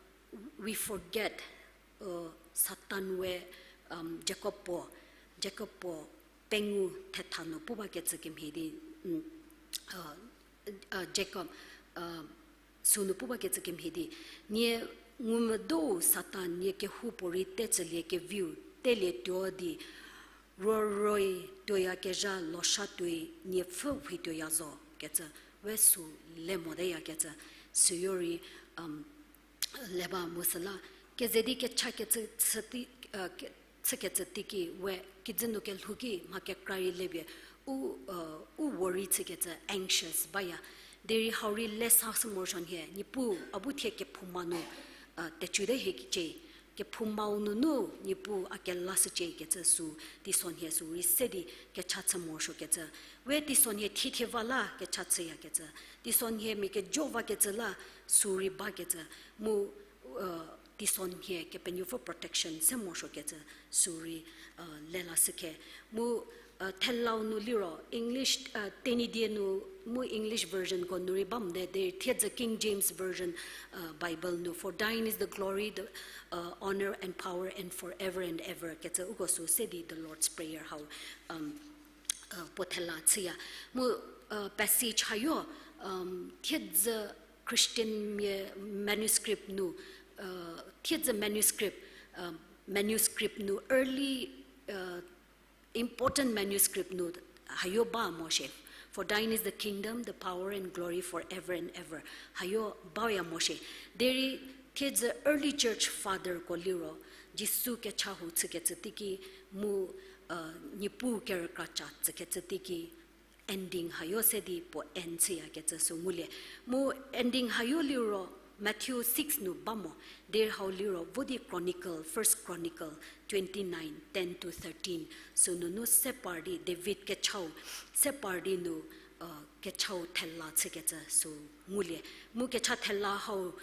we forget, uh, Satan we, um, Jakob puo, Jakob puo pengou thetha nu pu bakecü kemhie di, mm, uh, uh, Jakob, uh, sünu pu bakecü kemhie di, nie ngumvüdou Satan nie kehoupuorei tetsülie keviu telie tuo di, ruoroi tuoyakezha losha tuoi nie pfhü whi tuoya zo kecü, we sü le moteyakecü, süyo rei, um, le ba mu süla, keze di kechakecü chü tei, uh, ke-, chükecü teiki we kijü nu kelhou ki mha kekra rei lepie u, uh, u worry chükecü anxious baya. Derei hau rei le sa sü morosuo nhie, Niepuu a bu thie kephouma nu, uh, tecu te hiecie, kephoumau nunu Niepuu a kelashücie kecü sü teisonhie sü rei se di kecha chü morosuokecü. We teisonhie thie thie va la kecha chüyakecü. Teisonhie mia kejo vakecü la sü rei bakecü. Mu, uh, teisonhie Kepenuopfü protection se morosuokecü sü rei, uh, le lashükhe. Mu, Thelau nu liro English, Tenyidie nu mu English versionko nu rei ba mote, derei thiedzü King James Version Bible nu, For thine is the glory, the honor and power and forever and ever kecü uko sü se di the Lord's Prayer hau puo thela chüya. Mu passage hayo, thiedzü Christian mia manuscript nu, thiedzü manuscript, manuscript nu early, important manuscript nu hayo ba mo shie. For thine is the kingdom, the power and glory forever and ever. Hayo baya mo shie. Derei thiedzü early church fatherko liro, Jisu kecha hau chükecü teiki, mu Niepuu kerükra cha tsükecü teiki, ending hayo se di puo end chüyakecü sü ngulie. Mu ending hayo liro Matthew six nu ba mo, derei hau liro vo di Chronicle, First Chronicle twenty-nine, ten to thirteen, sü nunu se par di David kechau, se par di nu kechau thela chükecü sü ngulie. Mu kecha thela hau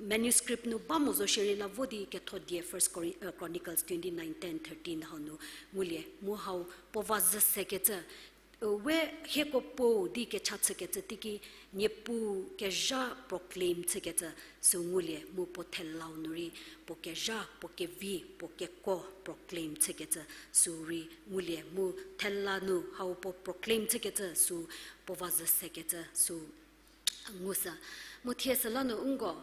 manuscript nu ba mo zo shierei la vo di ketho die First Chronicles twenty-nine, ten, thirteen hau nu ngulie. Mu hau puo va zü sekecü, we hieko puo di kecha chükecü teiki, Niepuu kezha proclaim chükecü sü ngulie, mu puo thelau nu rei puo kezha, puo kevi, puo kekuo proclaim chükecü sü rei ngulie, mu thela nu hau puo proclaim chükecü sü puo va zü sekecü sü ngushü. Mu thie süla nu nko,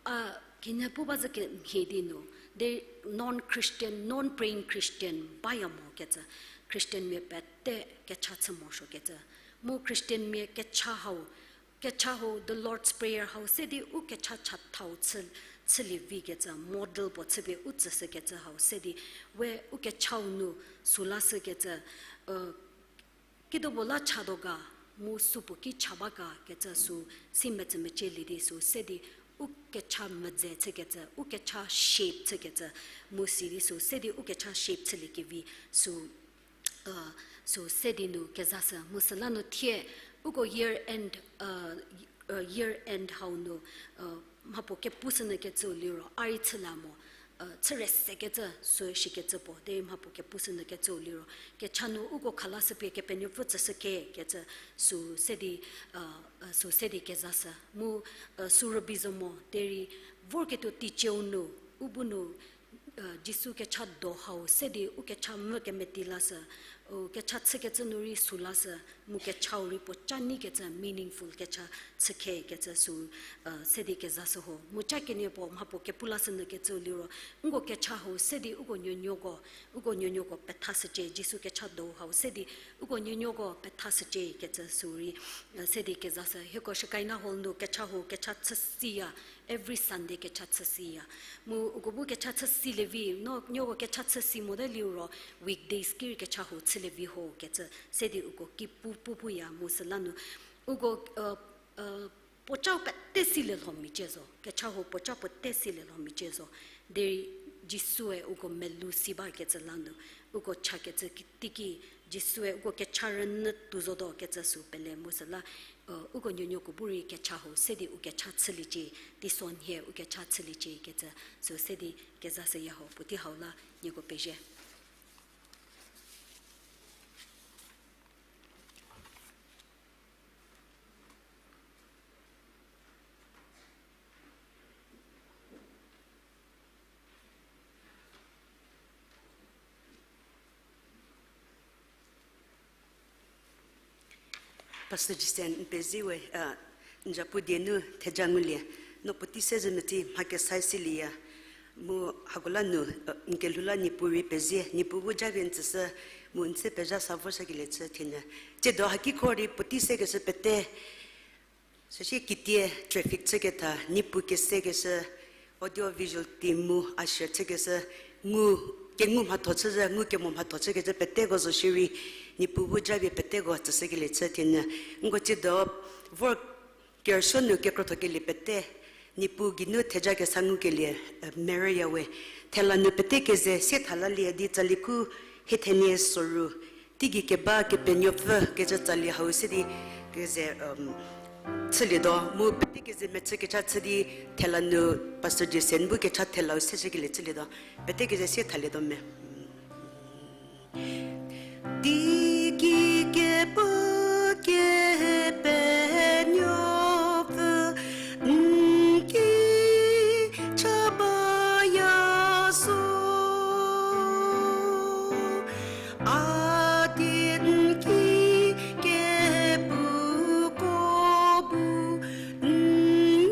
a, kine pu ba zü kemhie di nu, de non-Christian, non-praying Christian baya mokecü, Christian mia pete kecha chü morosuokecü. Mu Christian mia kecha hau, kecha hau, the Lord's Prayer hau se di u kecha chathau chü, chülie vikecü, model puo chüpie u tsüshükecü hau se di, we u kechau nu sü lashükecü, kido puo la chatuo ga, mu sü puo ki cha ba ga kecü sü si metsü mecielie di sü se di u kecha medze chükecü, u kecha shape chükecü, mu si di sü se di u kecha shape chüliekevi sü, sü se di nu kezashü. Mu süla nu thie uko year end, year end hau nu mhapuo kepushünyü kecüu liro a rei chüla mo, chüre sekecü sü shikecü puo derei mhapuo kepushünyü kecüu liro, kecha nu uko khalashüpie Kepenuopfü tsüshüke kecü sü se di, sü se di kezashü. Mu sü rübei zo mo derei vorketuo teicieu nu, u bu nu Jisu kecha do hau se di u kecha mvü kemeti lashü, u kecha chükecü nu rei sü lashü, mu kechau rei puo ca neikecü meaningful kecha chükhe kecü sü se di kezashü ho. Mu ca kenie puo mhapuo kepu lashünyü kecüu liro, nko kecha hau se di uko nuonuoko, uko nuonuoko pethashücie, Jisu kecha do hau se di uko nuonuoko pethashücie kecü sü rei se di kezashü. Hieko Shekinah Hall nu kecha hau kecha chüsiya, every Sunday kecha chüsiya. Mu uko bu kecha chüsilie vi, no nuoko kecha chüsi mote liro weekdays ki rei kecha hau chülie vi ho kecü se di uko ki pu pu puya. Mu süla nu uko puoca pete silie lho micie zo, kecha hau puoca pete silie lho micie zo. Derei Jisue uko melou si bakecü la nu, uko chakecü teiki, Jisue uko kecha rünyü tuo zotuo kecü sü pele mu süla, uko nuonuoko bu rei kecha hau se di u kecha chüliecie, teisonhie u kecha chüliecie kecü sü se di kezashüya ho. Puotei hau la nieko pezie. Pastor Jason, n pezie we, n zapu die nu theja ngulie. No puotei se zhü metsi mha kesa silieya. Mu hako la nu, n kelhou la Niepuu rei pezie, Niepuu bu japie n tsüshü, mu n se pezha sa vosakelie chü thienyü. Tsiedo hakiko rei puotei sekeshü pete, süsie kitie traffic chüketha, Niepuu kesekeshü, audio visual team mu usher chükeshü, ngu, kengu mhatho chüzhü, ngu kemo mhatho chükecü peteko zo shierei, Niepuu bu japie peteko tsüshükelie chü thienyü. Nko tsiedo vor kerüsuo nu kekrothokelie pete, Niepuu geinu theja kesa ngukelie merüyawe. Thela nu pete keze sie thalalie di tsali khu hie thenie soru, teigei keba Kepenuopfü kecü tsali hau se di keze chülietuo, mu pete keze mechü kecha chü di thela nu Pastor Jason bu kecha thelau seshükelie chülietuo, pete keze sie thalietuo me. Kepenuopfü n ki cha baya zo, a die n ki kepuko bu n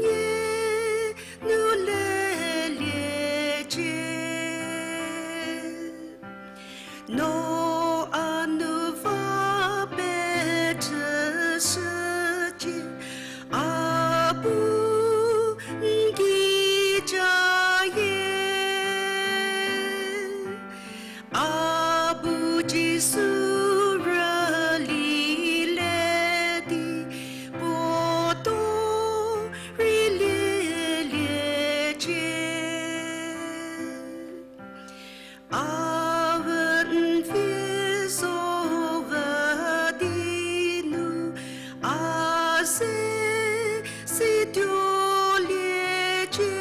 nie nu leliecie. No a nu va pecüshücie, a bu n ki cha ye. A bu Jisu rüli le di, puo do rei lieliecie. A vü n vie zo vü di nu, a ze si tuoliecie.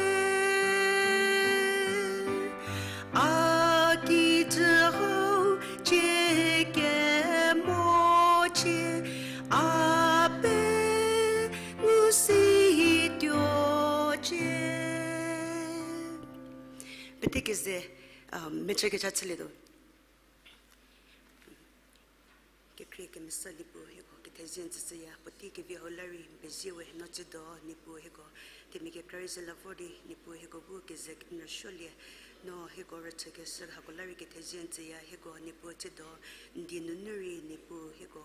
A kijü hau cie kemocie, a pe ngu si tuocie. Pete keze, mechü kecha chülietuo. Kekhrie kemesa Niepuu, hieko kethezie n tsüshüya, puotei kevi hau la rei n pezie we. No tsiedo Niepuu hieko themia kekra rei ze la vor di, Niepuu hieko bu keze n rüsuolie. No hieko rüchükeshü hako la rei kethezie n tsüya, hieko Niepuu tsiedo n die nunu rei Niepuu hieko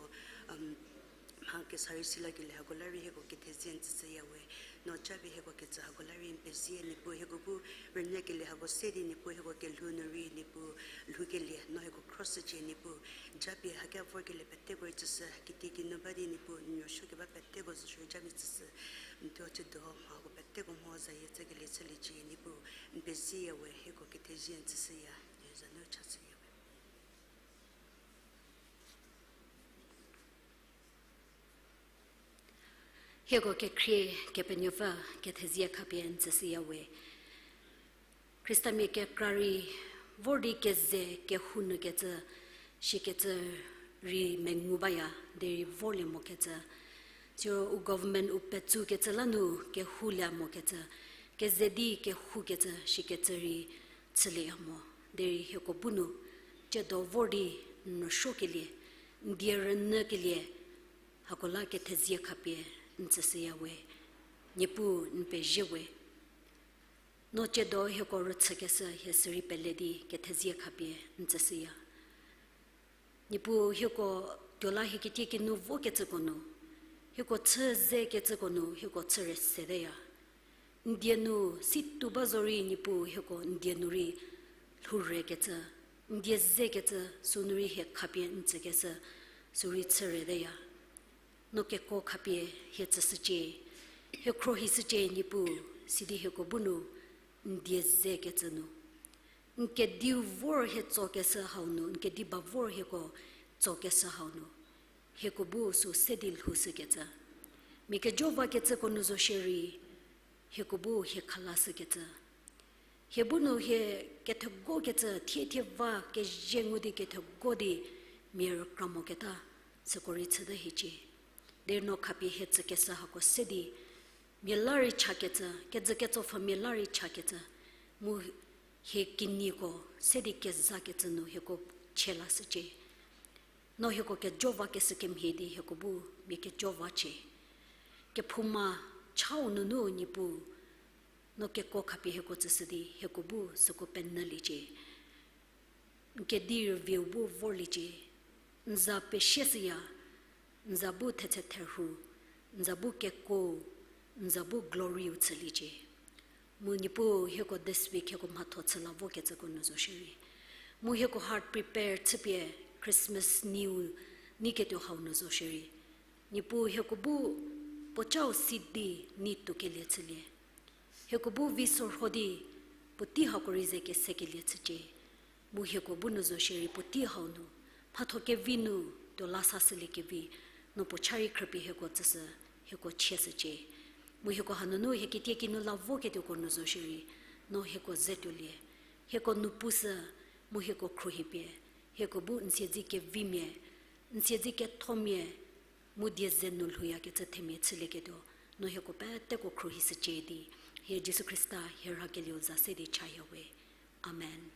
mha kesa rei silakelie hako la rei hieko kethezie n tsüshüya we. No japie hieko kecü hako la rei n pezie, Niepuu hieko bu rünyükelie hako se di Niepuu hieko kelhou nu rei Niepuu lhoukelie no hieko khroshücie. Niepuu japie hake vorkelie peteko rei tsüshü, kitiekinu ba di Niepuu n rüsuokeba peteko zo shierei japie tsüshü. N thuo tsiedo mhako peteko mho zayie tsükelie chüliecie. Niepuu n pezieya we, hieko kethezie n tsüshüya, nie za nu chashüya we. Hieko kekhrie Kepenuopfü kethezie khapie n tsüshüya we. Khristamia kekra rei vor di keze kehou nu kecü, shikecü rei mengu baya, derei vorlie mokecü. Siro u government u petsukecü la nu kehoulie mokecü, keze di kehoukecü shikecü rei chülieya mo. Derei hieko bu nu tsiedo vor di n rüsuokelie, n die rünyükelie, hako la kethezie khapie n tsüshüya we. Niepuu n pezie we. No tsiedo hieko rüchükeshü hie sürei pele di kethezie khapie n tsüshüya. Niepuu hieko tuo la hie kitiekinu vokecüko nu, hieko chü zekecüko nu hieko chü rei sedeya. N die nu si tuo ba zorei Niepuu hieko n die nu rei lhou rekecü, n die zekecü sünu rei hie khapie n tsükeshü sürei chü reteya. No keko khapie hie tsüshücie, hie khrohishücie Niepuu, sidi hieko bu nu n die zekecü nu, n kediu vor hie tsokeshü hau nu, n kedi ba vor hieko tsokeshü hau nu, hieko bu sü se di lhoushükecü. Mia kejo vakecüko nu zo shierei, hieko bu hie khalashükecü. Hie bu nu hie kethegokecü, thie thie va kezhie ngu di kethego di mia rükra moketa, süko rei chüte hiecie. Derei no khapie hie tsükeshü hako se di, mia la rei chakecü, kejü ketso pfhü mia la rei chakecü, mu hie kinyiko se di kezakecü nu hieko chie lashücie. No hieko kejo vakeshü kemhie di hieko bu mia kejo vacie. Kephouma chau nunu Niepuu, no keko khapie hieko tsüshü di hieko bu süko penyüliecie. N kedi rüvieu bu vorliecie. N za pesieshüya, n za bu thetse therhu, n za bu keko, n za bu gloryu chüliecie. Mu Niepuu hieko this week hieko mhatho chü la vokecüko nu zo shierei, mu hieko heart prepare chüpie Christmas niu neiketuo hau nu zo shierei, Niepuu hieko bu puocau si di nei tuokelie chülie. Hieko bu vi sorho di puotei hako rei ze kesekelie chücie. Mu hieko bu nu zo shierei puotei hau nu, mhatho kevi nu, tuo la sashüliekevi, no puo cha rei khrüpie hieko tsüshü, hieko chieshücie. Mu hieko hanunu hie kitiekinu la voketuoko nu zo shierei, no hieko ze tuolie. Hieko nu pushü, mu hieko khruohipie, hieko bu n siedze kevimia, n siedze kethomia, Mu die ze nu lhouyakecü themia chülieketuo, no hieko peteko khruohishücie di, hie Jisu Khrista hie rhakelieu za se di chaya we. Amen.